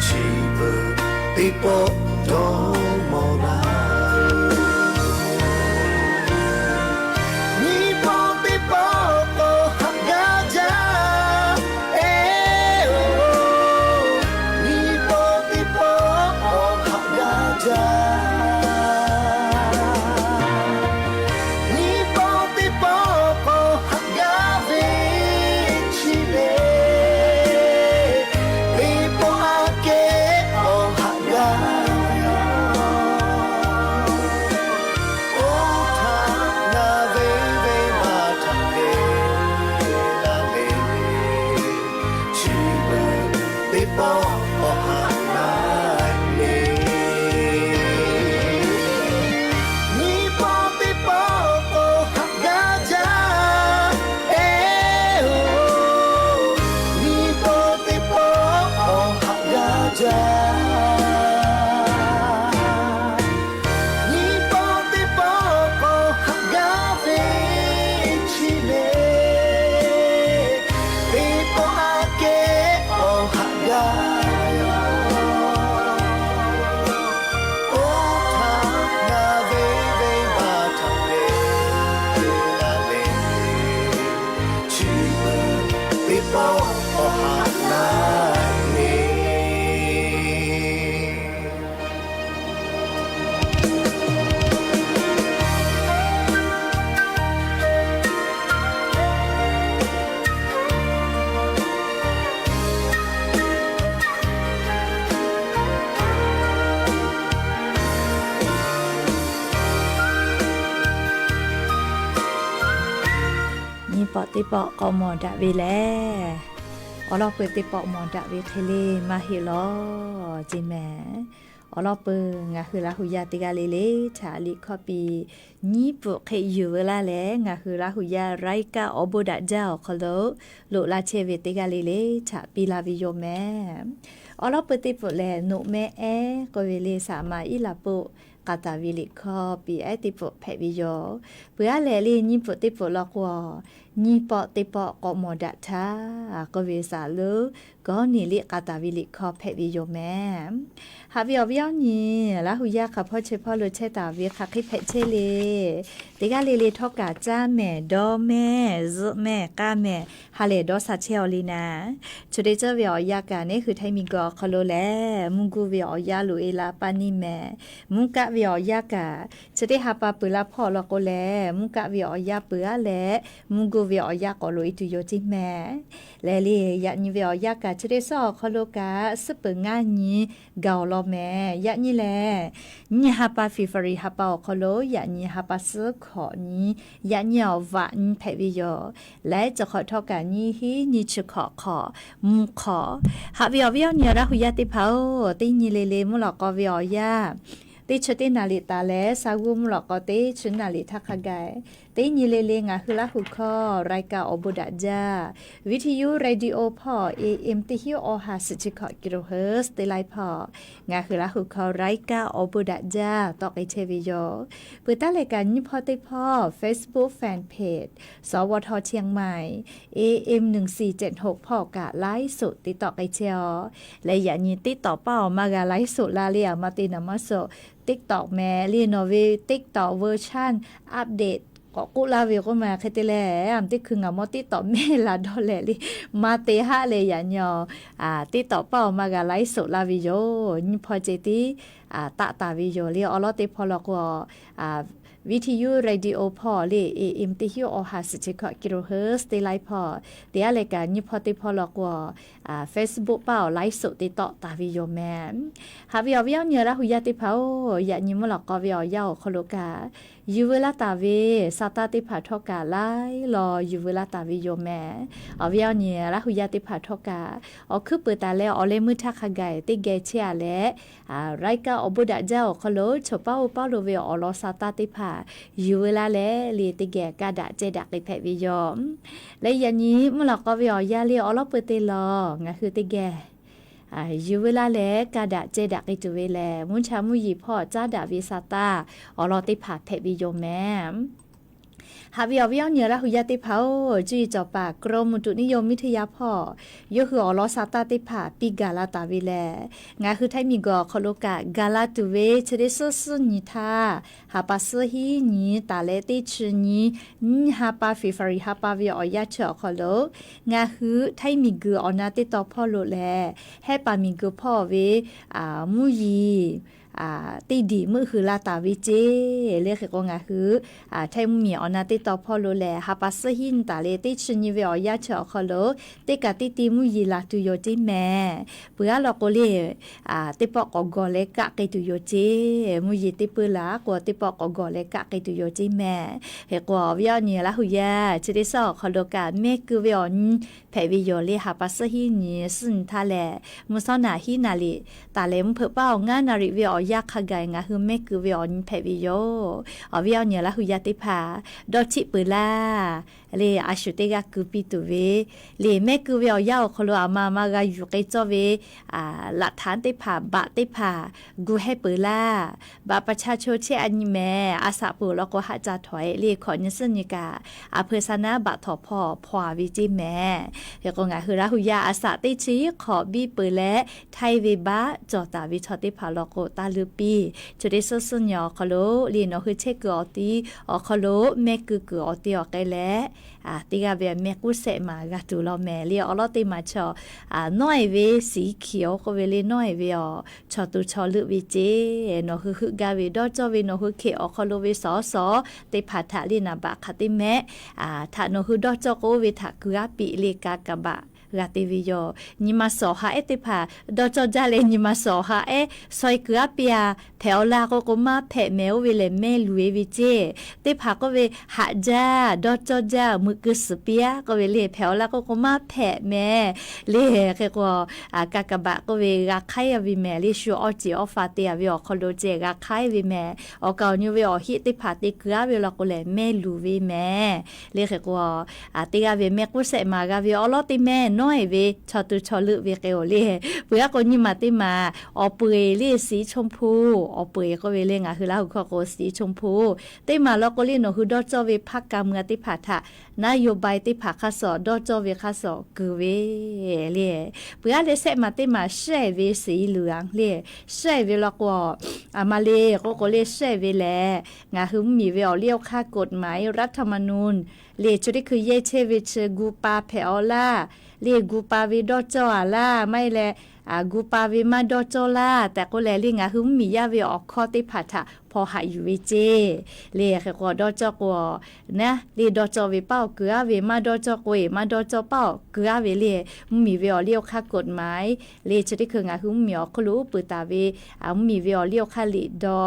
chi beuꞈ teˇ pawˆ dawˇ mawˬ laˇ-oˬ. Nyi paw teˇ pawˆ k'awꞈ haꞈ gaˇ jaˇ, eˬ-oˬ. Nyi paw teˇ pawˆ k'awꞈ haꞈ gaˇ jaˇ. Nyi paw teˇ pawˆ k'awꞈ pawˆ teˇ pawˆ k'awꞈ mawˬ daꞈ ve lehˬ, awˬ lawn peuˬ teˇ pawˆ mawˬ daꞈ ve hk'e le maˇ heˆ law ceˇ mehˍ. Awˬ lawn peuˬ ngaˬ hui Laˇ hu yaˇ teˇ g'aˇ le le htaꞈ liꞈ hkawˇ piˇ nyiˉ pfuhˍ hk'e yuˬ veu laˇ leh, ngaˬ hui Laˇ hu yaˇ รายการ awˬ bon daꞈ jaˇ awˬ hk'aw lo loꞈ la chehˇ ve teˇ g'aˇ le le htaꞈ piˇ laˇ ve yoˬ mehˍ. Awˬ lawn peuˬ teˇ pfuhˍ lehˬ, Noꞈ mehˆ ehˉ k'oˆ ve le, saˍ maˍ iˉ laˬ peuˬ k'a taˍ ve liꞈ hkawˇ piˇ ehˉ teˇ pfuhˍ hpehꞈ ve yoˬ. Peuˬ aˉ lehˬ le, nyiˇ pfuhˍ teˇ pfuhˍ law k'o, nyiˇ pawˆ teˇ pawˆ k'awꞈ mawˬ daꞈ htaˇ k'oˆ ve saˍ lo, Kawˇneˍliˆ k'a taˍ ve liꞈ hkawˇ hpehꞈ ve yoˬ mehˍ. Haꞈ ve awˬ viˉ awˬ nyi, Laˇ hu yaˇ hk'aˬ hpawˇ chehˇ hpawˇ lo chehˇ taˍ ve hk'aˬ hk'e hpehꞈ chehˇ le. Teˇ g'aˇ le le htawˇ kaꞈ caˇ mehˍ, dawˇ mehˍ, zuhˆ mehˍ, k'aˇ mehˍ, ha lehˬ dawˇ sha chehˇ aw le naˍ. Chi teˇ ceuˬ ve awˬ yanˇ kaꞈ neˉ hui Htaiˇ miˬguiˬ awˬ hk'aw lo lehˬ, mvuhˇ guˇ ve awˬ yanˇ loꞈ e la paˇ neˇ mehˍ. Mvuhˇ kaˆ ve awˬ yanˇ kaꞈ chi teˇ ha pa peuˬ la hpawˇ law k'o lehˬ, mvuhˇ kaˆ ve awˬ yanˇ peuˬ aˉ leh mvuhˇ guˇ ve awˬ yanˇ k'awꞈ loꞈ e tuˬ yoˬ ceˇ mehˍ. Lehˬ le, yaꞈ nyi ve awˬ yanˇ kaꞈ chi teˇ suhˉ awˬ hk'aw lo kaꞈ suhˉ peuˬ ngaˇ nyi gaˬ awˬ law mehˍ. Yaꞈ nyi lehˬ, nyiˇ ha pa February ha pa awˬ hk'aw lo yaꞈ nyi ha pa suhˉ hkawꞈ nyi, yaꞈ nyi awˬ vaꞈ nyi hpehꞈ ve yoˬ. Laiˉ ceuˬ hk'awꞈ htawˇ kaꞈ nyiˇ hinˉ nyiˇ chi hkawꞈ hk'awꞈ mvuhˇ hk'awꞈ. Haꞈ ve awˬ viˉ awˬ nyi Laˇ hu yaˇ teˇ hpaˍ-oˬ, teˇ nyi le le mvuhˇ lawꞈ k'aw ve awˬ yanˇ teˇ chi teˇ naˍ liꞈ taˍ leh, sa g'uˇ mvuhˇ lawꞈ k'aw teˇ chi naˍ liꞈ htaˇ hk'a gaˬ, teˇ nyi le le ngaˬ hui Laˇ hu hkawˇ รายการ awˬ bon daꞈ jaˇ, วิทยุ radio hpawˇ A M teˇ hinˉ awˬ ha suhˍ chi hkawꞈ กิโลเฮิรตซ์ teˇ laiˉ hpawˇ ngaˬ hui Laˇ hu hkawˇ รายการ awˬ bon daꞈ jaˇ tawˆ k'ai chehˇ ve yoˬ. Peuˬ taˉ leh kaꞈ nyiˇ hpawˇ teˇ hpawˇ Facebook fan page สวท เชียงใหม่ A M หนึ่งสี่เจ็ดหก hpawˇ kaꞈ ไลฟ์สด te tawˆ k'ai chehˇ awˬ. Leh yaꞈ nyi TikTok paˇ awˬ maˇ g'a ไลฟ์สด la le, aˬ ma te naˍ maˇ suhˍ TikTok mehˍ le. Nawˬ ve TikTok version update k'awꞈ k'oˆ laˇ ve k'oˆ ma hk'e te leh, aˬ teˇ hkui ngaˬ mawˇ TikTok mehˆ la dawˇ leh le, maˇ te haˆ leh yaꞈ nyi awˬ TikTok paˇ awˬ maˇ g'a ไลฟ์สด la ve yoˬ. Nyiˇ hpawˇ ceh tiˉ taˆ taˍ ve yoˬ le. Awˬ lawn teˇ hpawˇ law k'o, วิทยุ radio hpawˇ le, A M teˇ hinˉ awˬ ha suhˍ chi hkawꞈ กิโลเฮิรตซ์ teˇ laiˉ hpawˇ, teˇ g'aˇ leh kaꞈ nyiˇ hpawˇ teˇ hpawˇ law k'o, Facebook paˇ awˬ ไลฟ์สด te tawˆ taˍ ve yoˬ mehˍ. Haꞈ ve awˬ viˉ awˬ nyi Laˇ hu yaˇ teˇ hpaˍ-oˬ, yaꞈ nyi mvuhˇ lawꞈ k'aw ve awˬ yanˇ awˬ hk'aw lo kaꞈ yuˬ veu laˇ taˍ ve sa taˇ teˇ hpaˍ htawˇ kaꞈ laiˉ law yuˬ veu laˇ taˍ ve yoˬ mehˍ. Awˬ viˉ awˬ nyi Laˇ hu yaˇ teˇ hpaˍ htawˇ kaꞈ awˬ hkuiˉ peuˬ taˍ leh awˬ leh meuˇ htaˇ hk'a gaˬ teˇ geh chehˇ a leh, รายการ awˬ bon daꞈ jaˇ awˬ hk'aw lo chaw paˇ oˇ paˇ lo ve awˬ lawn sa taˇ teˇ hpaˍ yuˬ veu laˇ leh le, teˇ geh ka daꞈ ceh daꞈ k'ai hpehꞈ ve yoˬ. Leh yaꞈ nyi mvuhˇ lawꞈ k'aw ve awˬ yanˇ le awˬ lawn peuˬ te lawˬ ngaˬ hui teˇ geh yuˬ veu laˇ leh ka daꞈ ceh daꞈ k'ai tuˬ ve lehˬ, mvuhˇ cha mvuhˇ yeˬ hpawˇ caˉ daꞈ ve sa taˇ awˬ lawn teˇ hpaˍ hpehꞈ ve yoˬ mehˍ. Haꞈ ve awˬ viˉ awˬ nyi Laˇ hu yaˇ teˇ hpaˍ-oˬ, cuˇ yiˍ cawˬ paˍ กรมอุตุนิยมวิทยา hpawˇ yawˇ hui awˬ lawn sa taˇ teˇ hpaˍ piˇ gaˬ la taˍ ve lehˬ, ngaˬ hui Htaiˇ miˬguiˬ awˬ hk'aw lo kaꞈ gaˬ la tuˬ ve chi teˇ suhˉ suhˉ nyi htaˇ, ha pa suhˉ hiˉ nyi taˍ leh teˇ chi nyi, nyiˇ ha pa February ha pa ve awˬ yanˇ chi awˬ hk'aw lo ngaˬ hui Htaiˇ miˬguiˬ awˬ na teˇ tawn hpawˇ lo lehˬ, Hehˉ paˍ miˬguiˬ hpawˇ ve mvuhˇ yeˬ teˇ diˬ meuˆ hui la taˍ ve ceˇ le. Hk'e k'o ngaˬ hui Htaiˇ mvuhˇ miˬ awˬ na teˇ tawn hpawˇ lo lehˬ, ha pa suhˉ hiˉ nyi taˍ leh teˇ chi nyi ve awˬ yanˇ chi awˬ hk'aw lo teˇ kaꞈ teˇ te mvuhˇ yeˬ la tuˬ yoˬ ceˇ mehˍ. Peuˬ aˉ law k'o le, teˇ pawˆ k'awꞈ gawˬ leh kaˆ k'ai tuˬ yoˬ ceˇ. Mvuhˇ yeˬ teˇ peuˇ laˬ k'o, teˇ pawˆ k'awꞈ gawˬ leh kaˆ k'ai tuˬ yoˬ ceˇ mehˍ. Hk'e k'o awˬ viˉ awˬ nyi Laˇ hu yaˇ chi teˇ suhˉ awˬ hk'aw lo kaꞈ mehˆ keu ve awˬ nyi hpehꞈ ve yoˬ le. Ha pa suhˉ hiˉ nyi suhˉ nyi htaˇ lehˬ, mvuhˇ shawˉ naˍ hiˉ naˍ riˍ taˍ leh mvuhˇ hpeuꞈ paˇ awˬ ngaˇ naˍ riˍ ve awˬ yanˇ hk'a gaˬ ngaˬ hui mehˆ keu ve awˬ nyi hpehꞈ ve yoˬ. Awˬ viˉ awˬ nyi Laˇ hu yaˇ teˇ hpaˍ dawˇ htiˆ peuˬ laˇ le. A shu teˇ g'aˇ keu piˇ tuˬ ve le, mehˆ keu ve awˬ yanˇ awˬ hk'aw lo aˬ ma ma g'a yuˬ k'ai cawˇ ve laꞈ htaꞈ teˇ hpaˍ, baꞈ teˇ hpaˍ gu hehˉ peuˬ laˇ. Baꞈ pa cha cho chehˇ a nyi mehˍ. A shaꞈ peuˬ law k'o haˆ ca htawnˍ e le, hkawꞈ nyi suhˉ nyi kaꞈ a hpeu sa naˉ baꞈ htawnˍ hpawˇ hpaw a ve ceˇ mehˍ. Hk'e k'o ngaˬ hui Laˇ hu yaˇ a shaꞈ teˇ chi hk'awꞈ biˇ peuˬ leh, htaiˇ ve baˆ cawˬ taˍ ve chaw teˇ hpaˍ law k'o taˇ leuˇ piˇ. Chi teˇ suhˉ suhˉ nyi awˬ hk'aw lo le nawˬ hui chehˇ kuiˬ awˬ ti awˬ hk'aw lo mehˆ keu kuiˬ awˬ ti awˬ k'ai leh, teˇ g'aˇ ve mehˆ k'uˉ shehˆ maˍ g'a tuˬ law mehˍ le. Awˬ lawn teˇ maˬ chaw nawˉ e ve siˍ hkiˍ-oˬ k'oˆ ve le, nawˉ e ve awˬ chaw tu chaw leuˆ ve ceˇ. Nawˬ hui heuˆ gaˇ ve dawˇ cawˇ ve nawˬ hui hkeꞈ awˬ hk'aw lo ve sawˍ sawˍ teˇ hpaˍ htaꞈ le naˍ baꞈ hk'a teˇ mehˆ htaꞈ nawˬ hui dawˇ cawˇ k'o, oˇ ve htaꞈ kuiˬ g'aˇ piꞈ le ka kaˍ baꞈ g'a te ve yoˬ. Nyi ma suhˍ haꞈ ehˉ teˇ hpaˍ dawˇ cawˇ jaˇ leh nyi ma suhˍ haꞈ ehˉ shawehˇ kuiˬ aˉ piˇ-a. Hpehꞈ awˬ laˇ k'oˆ k'o maˇ hpehꞈ mehˍ oˇ ve lehˬ mehˇ luˬ-e ve ceˇ. Teˇ hpaˍ k'oˆ ve haꞈ jaˇ dawˇ cawˇ jaˇ meuꞈ keu suhˍ piˇ-a k'oˆ ve le hpehꞈ awˬ laˇ k'oˆ k'o maˇ hpehꞈ mehˍ le. Hk'e k'o, ka ka baꞈ k'oˆ ve g'a hk'aiˉ ve mehˍ le shu awˇ ceˬ awˇ fa te-a ve awˬ hk'aw lo ceh g'a hk'aiˉ ve mehˍ. Awˬ kaˍ awˬ nyi ve awˬ heˆ teˇ hpaˍ te kuiˬ aˉ ve law k'o lehˬ mehˇ luˬ ve mehˍ. Le hk'e k'o, teˇ g'aˇ ve mehˇ k'oˆ shehˆ maˍ g'a ve awˉ lawˉ teˇ mehˇ nawˉ-e ve chaw tu chaw leuˆ ve k'e-oˬ le. Peuˬ aˉ k'o nyi maˬ teˇ maˬ awˬ peu-eˬ le สีชมพู, awˬ peu-eˬ k'oˆ ve le ngaˬ hui Laˇ huˍ hkawˇ k'o สีชมพู teˇ maˬ law k'o le nawˬ hui dawˇ cawˇ ve พรรคการเมือง teˇ hpaˍ htaꞈ นโยบาย teˇ hpaˍ hk'aˇ suh dawˇ cawˇ ve hk'aˇ suh kuiˬ ve le. Peuˬ aˉ leh shehˆ maˬ teˇ maˬ สี ve สีเหลือง le, สี ve law k'o, aˬ ma le k'oˆ k'o le สี ve lehˬ ngaˬ hui mvuhˇmiˬ ve awˬ liˇ awˬ hk'aˇ กฎหมาย รัฐธรรมนูญ le chi teˇ hkui yehˇ chehˇ ve chi gu pa hpehꞈ awˬ laˇ, le gu pa ve dawˇ cawˇ-a laˇ maˇ heˆ leh, gu pa ve maˇ dawˇ cawˇ laˇ tehꞈ k'oˆ leh le ngaˬ hui mvuhˇmiˬ yaˇ ve awˬ hkawˇ teˇ hpaˍ htaꞈ hpaw haꞈ yuˬ ve ceˇ. Le hk'e k'o dawˇ cawˇ k'o, naˉ le dawˇ cawˇ ve paˇ awˬ kuiˬ aˉ ve, maˇ dawˇ cawˇ k'o-e maˇ dawˇ cawˇ paˇ awˬ kuiˬ aˉ ve le, mvuhˇmiˬ ve awˬ liˇ awˬ hk'aˇ กฎหมาย le chi teˇ hkui ngaˬ hui mvuhˇmiˬ awˬ hk'oˆ lo uˉ peunˍ taˍ ve, mvuhˇmiˬ ve awˬ liˇ awˬ hk'aˇ liꞈ daw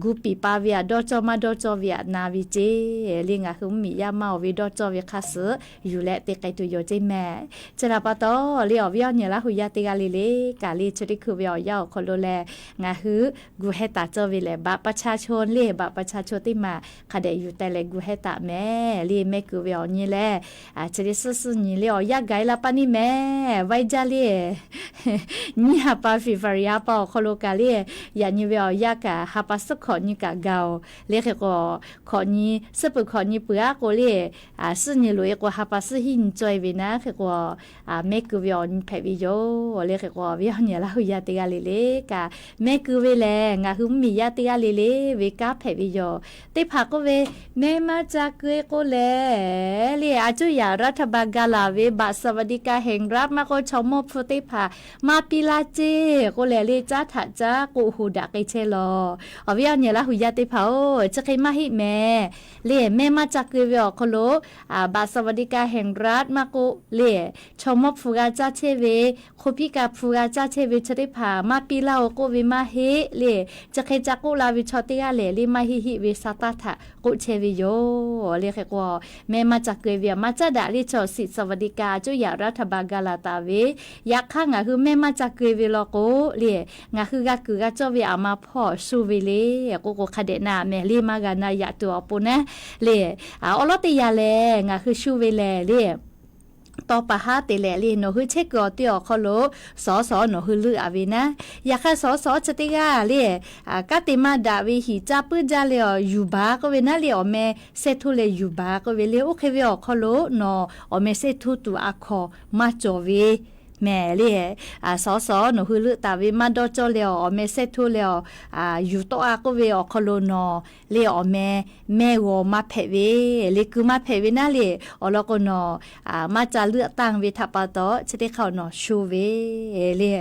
gu piˍ pa ve aꞈ dawˇ cawˇ maˇ dawˇ cawˇ ve aꞈ na ve ceˇ. Le ngaˬ hui mvuhˇmiˬ yaˇ maˇ-oˬ ve dawˇ cawˇ ve hk'aˇ suh yuˬ leh te k'ai tuˬ yoˬ ceˇ mehˍ. Chi htaꞈ pa taw le awˬ viˉ awˬ nyi Laˇ huˍ yaˇ teˇ g'aˇ le le kaꞈ le chi teˇ hkui ve awˬ yanˇ awˬ hk'aw lo lehˬ ngaˬ hui gu heh taˍ cawˇ ve lehˬ บัตรประชาชน le บัตรประชาชน teˇ maˬ hk'a dehꞈ yuˬ teh leh gu heh taˍ mehˍ le mehˆ kuiˬ ve awˬ nyi lehˬ, chi teˇ suhˉ suhˉ nyi le awˬ yanˇ gaˬ-e la pa neˇ mehˍ vaiˇ jaˇ le nyiˇ ha pa February ha pa awˬ hk'aw lo kaꞈ le, yaꞈ nyi ve awˬ yanˇ kaꞈ ha pa suhˉ hkawꞈ nyi kaꞈ gaˬ-oˬ. Le hk'e k'o, hkawꞈ nyi, suhˉ peuˬ hkawꞈ nyi peuˬ aˉ k'o le, suhˉ nyi loꞈ-e k'o ha pa suhˉ hiˉ nyi cawˇ-e ve naˉ hk'e k'o, mehˆ kuiˬ ve awˬ nyi hpehꞈ ve yoˬ. Le hk'e k'o awˬ viˉ awˬ nyi Laˇ huˍ yaˇ teˇ g'aˇ le le kaꞈ mehˆ kuiˬ ve lehˬ ngaˬ hui mvuhˇmiˬ yaˇ teˇ g'aˇ le le ve kanˉ hpehꞈ ve yoˬ. Teˇ hpaˍ k'oˆ ve, mehˆ maˇ ca keu-e k'o lehˬ le, a cuˇ yaꞈ รัฐบาล gaˬ laˬ ve บัตรสวัสดิการแห่งรัฐ maˇ k'oˆ chaw mawˇ hpu teˇ hpaˍ maˇ piˇ laˇ ceˇ k'oˆ lehˬ le, caˉ htaꞈ caˉ k'oˆ hu daꞈ k'ai chehˇ lawˬ. Awˬ viˉ awˬ nyi Laˇ huˍ yaˇ teˇ hpaˍ-oˬ, chi hk'e maˇ heˆ mehˍ le, mehˆ maˇ ca keu ve awˬ hk'aw lo บัตรสวัสดิการแห่งรัฐ maˇ k'oˆ le, chaw mawˇ hpu g'a caˇ chehˇ ve, hk'oˆ piˉ ka hpu g'a caˇ chehˇ ve chi teˇ hpaˍ maˇ piˇ laˇ-oˬ k'oˆ ve maˇ heˆ le. Chi hk'e ca k'oˆ la ve chaw teˇ g'aˇ lehˬ le, maˇ heˆ heˆ ve sa taˇ htaꞈ k'oˆ chehˇ ve yoˬ. Le hk'e k'o, mehˆ maˇ ca keu ve aꞈ maˇ caˉ daꞈ le, chaw สิทธิ์สวัสดิการ a cuˇ yaꞈ รัฐบาล gaˬ laˬ taˍ ve, yaꞈ hk'aˇ ngaˬ hui mehˆ maˇ ca keu ve law k'o le, ngaˬ hui g'a kuiˬ g'a cawˇ ve aꞈ ma hpawˇ shu ve le k'oˆ k'o hk'a dehꞈ na mehˍ le, maˇ g'a na yaꞈ tuˬ awˬ pon naˉ le. Awˉ lawˉ teˇ yanˇ lehˬ ngaˬ hui shu ve lehˬ le, tawˇ pa haˉ te leh le, nawˬ hui chehˇ kuiˬ awˬ te awˬ hk'aw lo สส nawˬ hui leuˆ-a ve naˉ, yaꞈ hk'aˇ สส chi teˇ g'aˇ le, kanˉ te maˇ daꞈ ve hiꞈ caˇ puiˉ jaˇ leh awˬ yuˬ baˬ k'oˆ ve naˉ le, awˬ meh sehˉ htoˇ leh yuˬ baˬ k'oˆ ve le. Oˇ hk'e ve awˬ hk'aw lo nawˬ awˬ meh sehˉ htoˇ tuˬ a hkawˍ maˇ cawˬ ve mehˍ le. สส nawˬ hui leuˆ taˍ ve maˇ dawˇ cawˇ leh awˬ meh sehˉ htoˇ leh awˬ yuˬ tawˆ-a k'oˆ ve awˬ hk'aw lo nawˬ le awˬ meh mehˆ g'aw maˇ hpehꞈ ve, le keu maˇ hpehꞈ ve naˉ le, awˬ lawn k'o nawˬ maˇ ca leuˆ tanˇ ve htaꞈ pa taw chi teˇ hk'aˇ nawˬ shu ve le.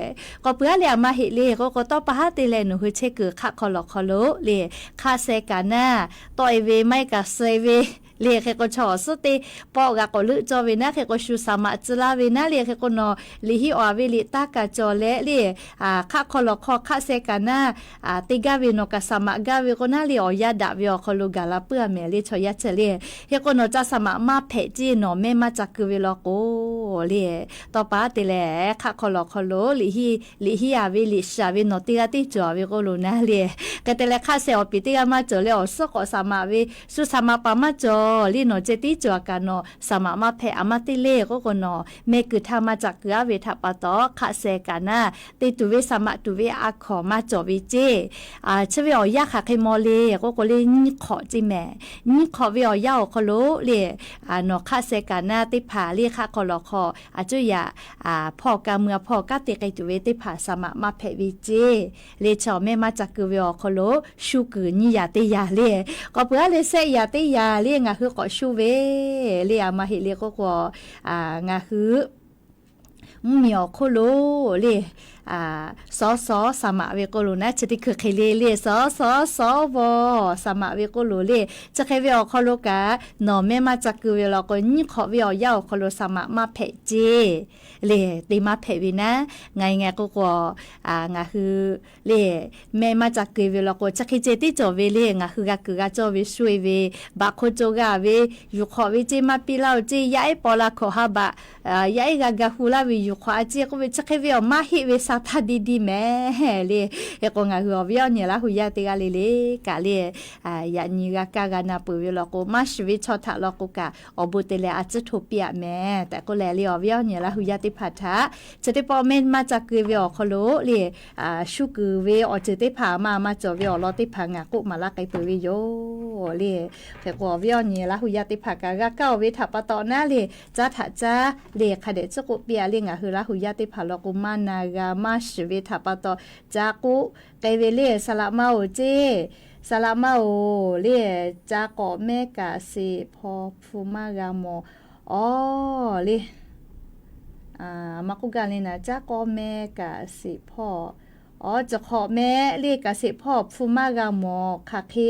K'awꞈ peuˬ aˉ le aꞈ maˇ heˆ le k'oˆ k'o, tawˇ pa haˉ te leh nawˬ hui chehˇ kuiˬ hk'aˆ hk'aw lawꞈ hk'aw lo le, hk'aˆ seh kaꞈ naˇ tawˆ-e ve maˇ heˆ kaꞈ suh-e ve le. Hk'e k'o chaw awˬ suhˉ teˇ pawˆ g'a k'awꞈ leuˆ cawˇ ve naˉ hk'e k'o shu saˍ maꞈ tcuh laˇ ve naˉ le. Hk'e k'o nawˬ liꞈ hiˆ awˬ-a ve liꞈ taˇ kaꞈ cawˬ leh le, hk'aˆ hk'aw lawꞈ hk'aw hk'aˆ seh kaꞈ naˇ te gaˇ ve nawˬ kaꞈ saˍ maꞈ gaˇ ve k'o naˉ le, awˬ yanˇ daꞈ ve awˬ hk'aw lo gaˬ la puiˉ-a mehˍ le chaw yaˇ ceh le. Hk'e k'o nawˬ ca saˍ maꞈ maˇ hpehꞈ ceˇ, nawˬ mehˆ maˇ ca keu ve law k'o le, tawˇ pa haˉ te leh hk'aˆ hk'aw lawꞈ hk'aw lo liꞈ hiˆ, liꞈ hiˆ-a ve liꞈ shiˍ ve nawˬ teˇ g'aˇ teˇ cawˬ ve k'oˆ lo naˉ le. Hk'e te leh hk'aˆ seh awˬ piˍ teˇ g'aˇ maˇ cawˬ leh awˬ suhˉ k'awꞈ saˍ maꞈ ve, shu saˍ maꞈ paˍ maˇ cawˬ le, nawˬ ceh tiˉ cawˬ-a kaꞈ nawˬ saˍ maꞈ maˇ hpehꞈ aꞈ maˇ te le k'oˆ k'o nawˬ mehˆ kuiˬ htaˇ maˇ ca keu-a ve htaꞈ pa taw hk'aˆ seh kaꞈ naˇ te tuˬ ve saˍ maꞈ tuˬ ve a hkawˍ maˇ cawˬ ve ceˇ. Chi ve awˬ yanˇ hk'aˬ hk'e maw le k'oˆ k'o le nyiˇ hk'awꞈ ceˇ mehˍ. Nyiˇ hk'awꞈ ve awˬ yanˇ awˬ hk'aw lo le, nawˬ hk'aˆ seh kaꞈ naˇ teˇ hpaˍ le hk'aˆ hk'aw lawꞈ hk'aw a cuˇ yaꞈ hpawˇ ka mui a hpawˇ kanˉ te k'ai tuˬ ve teˇ hpaˍ saˍ maꞈ maˇ hpehꞈ ve ceˇ. Le chi awˬ mehˆ maˇ ca keu ve awˬ hk'aw lo shu kuiˬ nyiˇ yaꞈ teˇ yaꞈ le. K'awꞈ peuˬ aˉ le shehˆ yaꞈ teˇ yaꞈ le ngaˬ hui k'awꞈ shu ve le aˬ ma heˆ le k'oˆ k'o, ngaˬ hui mvuhˇmiˬ awˬ hk'oˆ lo le, สส สมัคร ve k'oˆ lo naˉ, chi teˇ hkui hk'e le le สส สว สมัคร ve k'oˆ lo le, chi hk'e ve awˬ hk'aw lo kaꞈ nawˬ mehˆ maˇ ca keu ve law k'o, nyiˇ hk'awꞈ ve awˬ yanˇ awˬ hk'aw lo สมัคร maˇ hpehꞈ ceˇ le, te maˇ hpehꞈ ve naˉ. Ngaˬ e ngaˬ k'o k'o, ngaˬ hui le mehˆ maˇ ca keu ve law k'o, chi hk'e ceh tiˉ cawˬ ve le. Ngaˬ hui g'a kuiˬ g'a cawˇ ve shu e ve, baꞈ hk'o co g'a ve, yuˬ hk'awꞈ ve ceˇ maˇ piˇ laˇ-oˬ ceˇ, yaˇ ehˉ paw la hkawꞈ ha baꞈ, yaˇ ehˉ g'a ga hu laˇ ve yuˬ hk'awꞈ a ceˇ k'oˆ ve, chi hk'e ve awˬ maˇ heˆ ve sa htaˇ di di mehˍ le. Hk'e k'o ngaˬ hui awˬ viˉ awˬ nyi Laˇ hu yaˇ teˇ g'aˇ le le kaꞈ le, yaꞈ nyi g'a kaˇ g'a na peuˬ ve law k'o, maˇ shiˍ ve chaw htaꞈ law k'o kaꞈ awˬ bon te leh a ciˉ hto piˇ aꞈ mehˍ tehꞈ k'oˆ leh le, awˬ viˉ awˬ nyi Laˇ hu yaˇ teˇ hpaˍ htaꞈ chi teˇ pawˆ mehˆ maˇ ca keu ve awˬ hk'aw lo le, shu kuiˬ ve awˬ ceuˬ teˇ hpaˍ maˇ maˇ cawˬ ve awˬ lawn teˇ hpaˍ ngaˬ k'oˆ maˍ laˇ k'ai peuˬ ve yoˬ le. Hk'e k'o awˬ viˉ awˬ nyi Laˇ hu yaˇ teˇ hpaˍ kaꞈ g'a kaˇ-oˬ ve htaꞈ pa taw naˉ le, caˉ htaꞈ caˉ le hk'a dehꞈ ciˉ k'oˆ piˇ aꞈ le, ngaˬ hui Laˇ hu yaˇ teˇ hpaˍ law k'o maˇ na g'a maˇ shiˍ ve htaꞈ pa taw, ca k'oˆ k'ai ve le, saˍ laꞈ ma-oˬ ceˇ, saˍ laꞈ ma-oˬ le, ca k'awꞈ mehˆ kaꞈ seˍ hpaw hpu maˇ g'a mawˬ awˬ le. Maˇ k'oˆ gaˇ le naˍ, caˉ k'awꞈ mehˆ kaꞈ seˍ hpaw, awˬ, chi hk'awꞈ mehˆ le kaꞈ seˍ hpaw hpu maˇ g'a mawˬ hk'aˬ hk'e,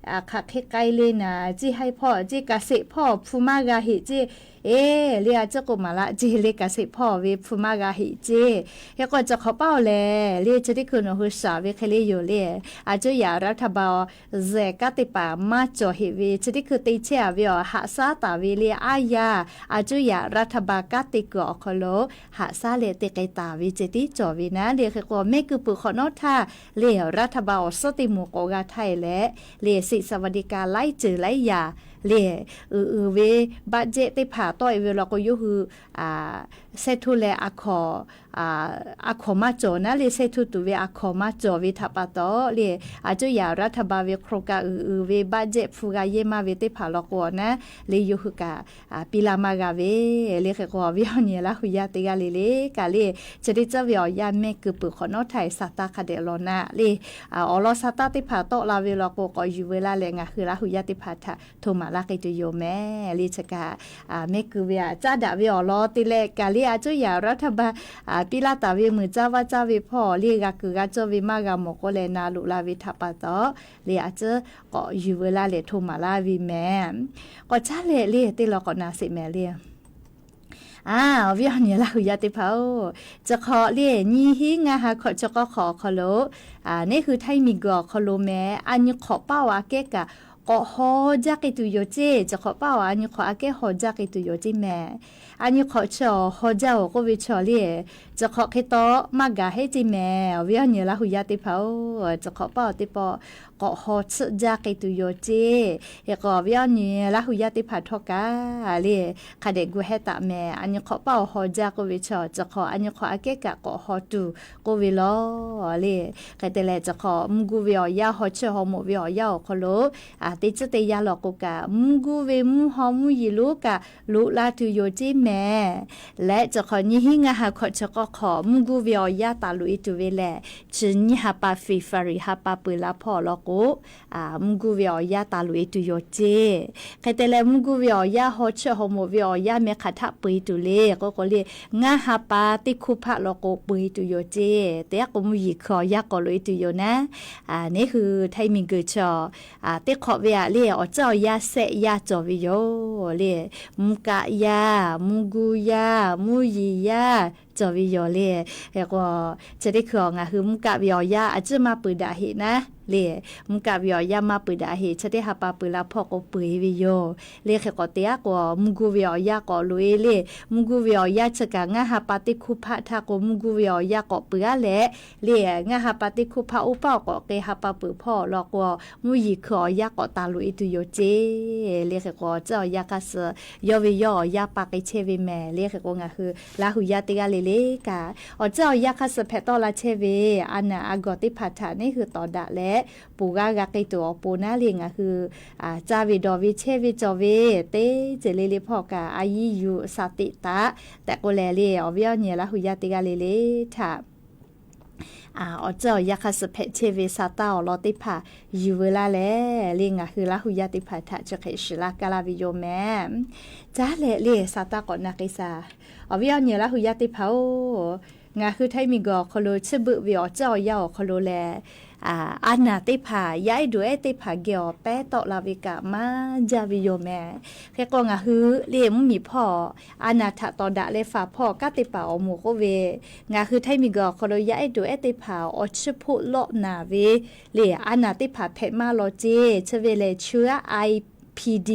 hk'aˬ hk'e k'ai le naˍ, ceˇ haiˇ hpaw ceˇ kaꞈ seˍ hpaw hpu maˇ g'a heꞈ ceˇ. Eˬ le, a ciˉ k'oˆ maˍ laˇ ceˇ le, kaꞈ seˍ hpaw ve hpu maˇ g'a heꞈ ceˇ. Hk'e k'o chi hk'awꞈ paˇ-oˬ lehˬ le, chi teˇ hkui nawˬ hui shaˍ ve hk'e le yoˬ le, a cuˇ yaꞈ รัฐบาล awˬ zehˬ kanˉ te paˍ maˇ cawˬ heꞈ ve, chi teˇ hkui te chehˇ a ve awˬ haꞈ shaˉ taˍ ve le, aˉ yaˇ a cuˇ yaꞈ รัฐบาล kanˉ te kuiˬ awˬ hk'aw lo haꞈ shaˉ leh te k'ai taˍ ve ceh tiˉ cawˬ ve naˉ le. Hk'e k'o mehˆ keu peuˬ hk'awꞈ nawˉ htaˇ le, รัฐบาล awˬ suhˉ teˇ moˍ k'awꞈ g'a htaˇ e leh le, สิทธิ์สวัสดิการ laiˉ ceuˬ laiˉ yaꞈ le, uiˍ uiˍ ve budget teˇ hpaˍ tawˆ e ve law k'o, yawˇ hui sehˉ htoˇ leh a hkaw a hkaw maˇ cawˬ naˉ le, sehˉ htoˇ tuˬ ve a hkaw maˇ cawˬ ve htaꞈ pa taw le, a cuˇ yaꞈ รัฐบาล ve โครงการ uiˍ uiˍ ve budget hpu g'a yehˇ maˇ ve teˇ hpaˍ law k'o naˉ le, yawˇ hui kaꞈ piˇ laˇ maˇ g'a ve le. Hk'e k'o awˬ viˉ awˬ nyi Laˇ hu yaˇ teˇ g'aˇ le le kaꞈ le, chi teˇ tcuhˉ ve awˬ yanˇ mehˆ keu peuˬ hk'awꞈ nawˉ htaˇ e sa taˇ hk'a dehꞈ law naˉ le, awˬ lawn sa taˇ teˇ hpaˍ tawˆ la ve law k'o, k'awꞈ yuˬ veu laˇ leh ngaˬ hui Laˇ hu yaˇ teˇ hpaˍ htaꞈ hto maˍ laˇ k'ai tuˬ yoˬ mehˍ le. Chi kaꞈ mehˆ keu ve aꞈ caˉ daꞈ ve awˬ lawn te leh kaꞈ le, a cuˇ yaꞈ รัฐบาล piˇ laˇ taˍ ve meuˬ caˇ vaˇ caˇ ve hpawˇ le, g'a kuiˬ g'a cawˇ ve maˇ g'a mawˬ k'oˆ leh na loꞈ la ve htaꞈ pa taw le, a cuˇ k'awꞈ yuˬ veu laˇ leh hto maˍ laˇ ve mehˍ. K'awꞈ caˉ leh le, teˇ lawn k'awꞈ na sheˍ mehˍ le. Awˬ viˉ awˬ nyi Laˇ hu yaˇ teˇ hpaˍ-oˬ, chi hk'awꞈ le nyiˇ hinˉ ngaˇ ha hkawꞈ chi k'awˇ hk'awꞈ awˬ hk'aw lo, neˉ hui htaiˇ miˬ guiˬ awˬ hk'aw lo mehˍ, a nyi hk'awꞈ paˇ awˬ aꞈ kehˉ kaꞈ k'awꞈ haw jaˇ k'ai tuˬ yoˬ ceˇ. Chi hk'awꞈ paˇ awˬ a nyi hk'awꞈ aꞈ kehˉ haw jaˇ k'ai tuˬ yoˬ ceˇ mehˍ. A nyi hk'awꞈ chi awˬ haw jaˇ-oˬ k'oˆ ve chaw le, chi hk'awꞈ hk'e taw maˇ gaˬ heˆ ceˇ mehˍ. Awˬ viˉ awˬ nyi Laˇ hu yaˇ teˇ hpaˍ-oˬ, chi hk'awꞈ paˇ awˬ teˇ pawˆ k'awꞈ haw tsuhˆ jaˇ k'ai tuˬ yoˬ ceˇ. Hk'e k'o awˬ viˉ awˬ nyi Laˇ hu yaˇ teˇ hpaˍ htawˇ kaꞈ le, hk'a dehꞈ gu hehˉ taˍ mehˍ. A nyi hk'awꞈ paˇ awˬ haw jaˇ k'oˆ ve chaw, chi hk'awꞈ a nyi hk'awꞈ aꞈ kehˉ kaꞈ k'awꞈ haw tuˬ k'oˆ ve law le. Hk'e te leh chi hk'awꞈ mvuhˇ guˇ ve awˬ yanˇ, haw cheuˇ haw moꞈ ve awˬ yanˇ awˬ hk'aw lo teˇ tcuhˉ teˇ yanˇ law k'o kaꞈ, mvuhˇ guˇ ve mvuhˇ haw mvuhˇ yeˬ lonˉ kaꞈ loꞈ la tuˬ yoˬ ceˇ mehˍ. Leh chi hk'awꞈ nyiˇ hinˉ ngaˇ ha hkawꞈ chi k'awˇ hk'awꞈ mvuhˇ guˇ ve awˬ yanˇ taˍ loꞈ e tuˬ ve lehˬ, chi nyiˇ ha pa February ha pa peuˬ la hpawˇ law k'o, mvuhˇ guˇ ve awˬ yanˇ taˍ loꞈ e tuˬ yoˬ ceˇ. Hk'e te leh mvuhˇ guˇ ve awˬ yanˇ, haw cheuˇ haw moꞈ ve awˬ yanˇ meh hk'aˬ htaˆ peu e tuˬ le k'oˆ k'o le, ngaˇ ha pa teˇ hkuˇ hpaˆ law k'o peu e tuˬ yoˬ ceˇ. Teˇ aˉ k'o mvuhˇ yeˬ hkui awˬ yanˇ k'awꞈ loꞈ e tuˬ yoˬ naˉ, neˉ hui htaiˇ miˬ guiˬ chaw teˇ hk'awꞈ ve aꞈ le, awˬ tcuhˉ awˬ yanˇ shehˆ yanˇ cawˬ ve yoˬ le. Mvuhˇ kaˆ yanˇ, mvuhˇ guˇ yanˇ, mvuhˇ yeˬ yanˇ cawˬ ve yoˬ le. Hk'e k'o chi teˇ hkui ngaˬ hui mvuhˇ kaˆ ve awˬ yanˇ a ciˉ maˇ peuˬ daꞈ heꞈ naˉ le. Mvuhˇ kaˆ ve awˬ yanˇ maˇ peuˬ daꞈ heꞈ, chi teˇ ha pa peuˬ la hpawˇ k'o peu e ve yoˬ le. Hk'e k'o teˇ aˉ k'o mvuhˇ guˇ ve awˬ yanˇ k'awꞈ loꞈ e le. Mvuhˇ guˇ ve awˬ yanˇ chi kaꞈ ngaˇ ha pa teˇ hkuˇ hpaˆ htaˇ k'o mvuhˇ guˇ ve awˬ yanˇ k'awꞈ peu aˉ leh le, ngaˇ ha pa teˇ hkuˇ hpaˆ oˇ paˆ awˬ k'awꞈ k'ai ha pa peuˬ hpawˇ law k'o, mvuhˇ yeˬ hkui awˬ yanˇ k'awꞈ taˍ loꞈ e tuˬ yoˬ ceˇ le. Hk'e k'o awˬ tcuhˉ awˬ yanˇ hk'aˇ suh yawˇ ve yawˇ awˬ yanˇ pa k'ai chehˇ ve mehˍ le. Hk'e k'o ngaˬ hui Laˇ hu yaˇ teˇ g'aˇ le le kaꞈ, awˬ tcuhˉ awˬ yanˇ hk'aˇ suh hpehꞈ tawˆ la chehˇ ve a naˬ a gawˬ teˇ hpaˍ htaꞈ neˉ hui tawˍ daꞈ leh, poˬ g'aˇ g'a k'ai tuˬ awˬ pon naˉ le ngaˬ hui caˇ ve dawˬ ve chehˇ ve cawˬ ve teˇ ceuˬ le le hpawˇ kaꞈ a yiˇ yuˬ sha teꞈ taꞈ tehꞈ k'oˆ leh le, awˬ viˉ awˬ nyi Laˇ hu yaˇ teˇ g'aˇ le le htaꞈ awˬ tcuhˉ awˬ yanˇ hk'aˇ suh hpehꞈ chehˇ ve sa taˇ awˬ lawn teˇ hpaˍ yuˬ veu laˇ leh le, ngaˬ hui Laˇ hu yaˇ teˇ hpaˍ htaꞈ chi hk'e shiˍ laˇ kaˇ laˇ ve yoˬ mehˍ. Caˉ leh le sa taˇ k'awꞈ na k'ai shaˍ. Awˬ viˉ awˬ nyi Laˇ hu yaˇ teˇ hpaˍ-oˬ, Ngaˬ hui Htaiˇ miˬguiˬ awˬ hk'aw lo chi beuꞈ ve awˬ ceuˬ awˬ yanˇ awˬ hk'aw lo lehˬ, a naˬ teˇ hpaˍ yaˇ ehˉ duˬ ehˉ teˇ hpaˍ geh awˬ pehˉ tawˆ la ve kaꞈ maˇ jaˇ ve yoˬ mehˍ. Hk'e k'o ngaˬ hui le mvuhˇmiˬ hpawˇ a naˬ htaꞈ tawˍ daꞈ leh faˍ hpawˇ kanˉ te paˍ awˬ moˍ k'oˆ ve, ngaˬ hui Htaiˇ miˬguiˬ awˬ hk'aw lo yaˇ ehˉ duˬ ehˉ teˇ hpaˍ awˬ chiˇ hpoˆ lawˆ naˍ ve le a naˬ teˇ hpaˍ hpehꞈ maˇ law ceˇ. Chi ve lehˬ chi aˉ I P D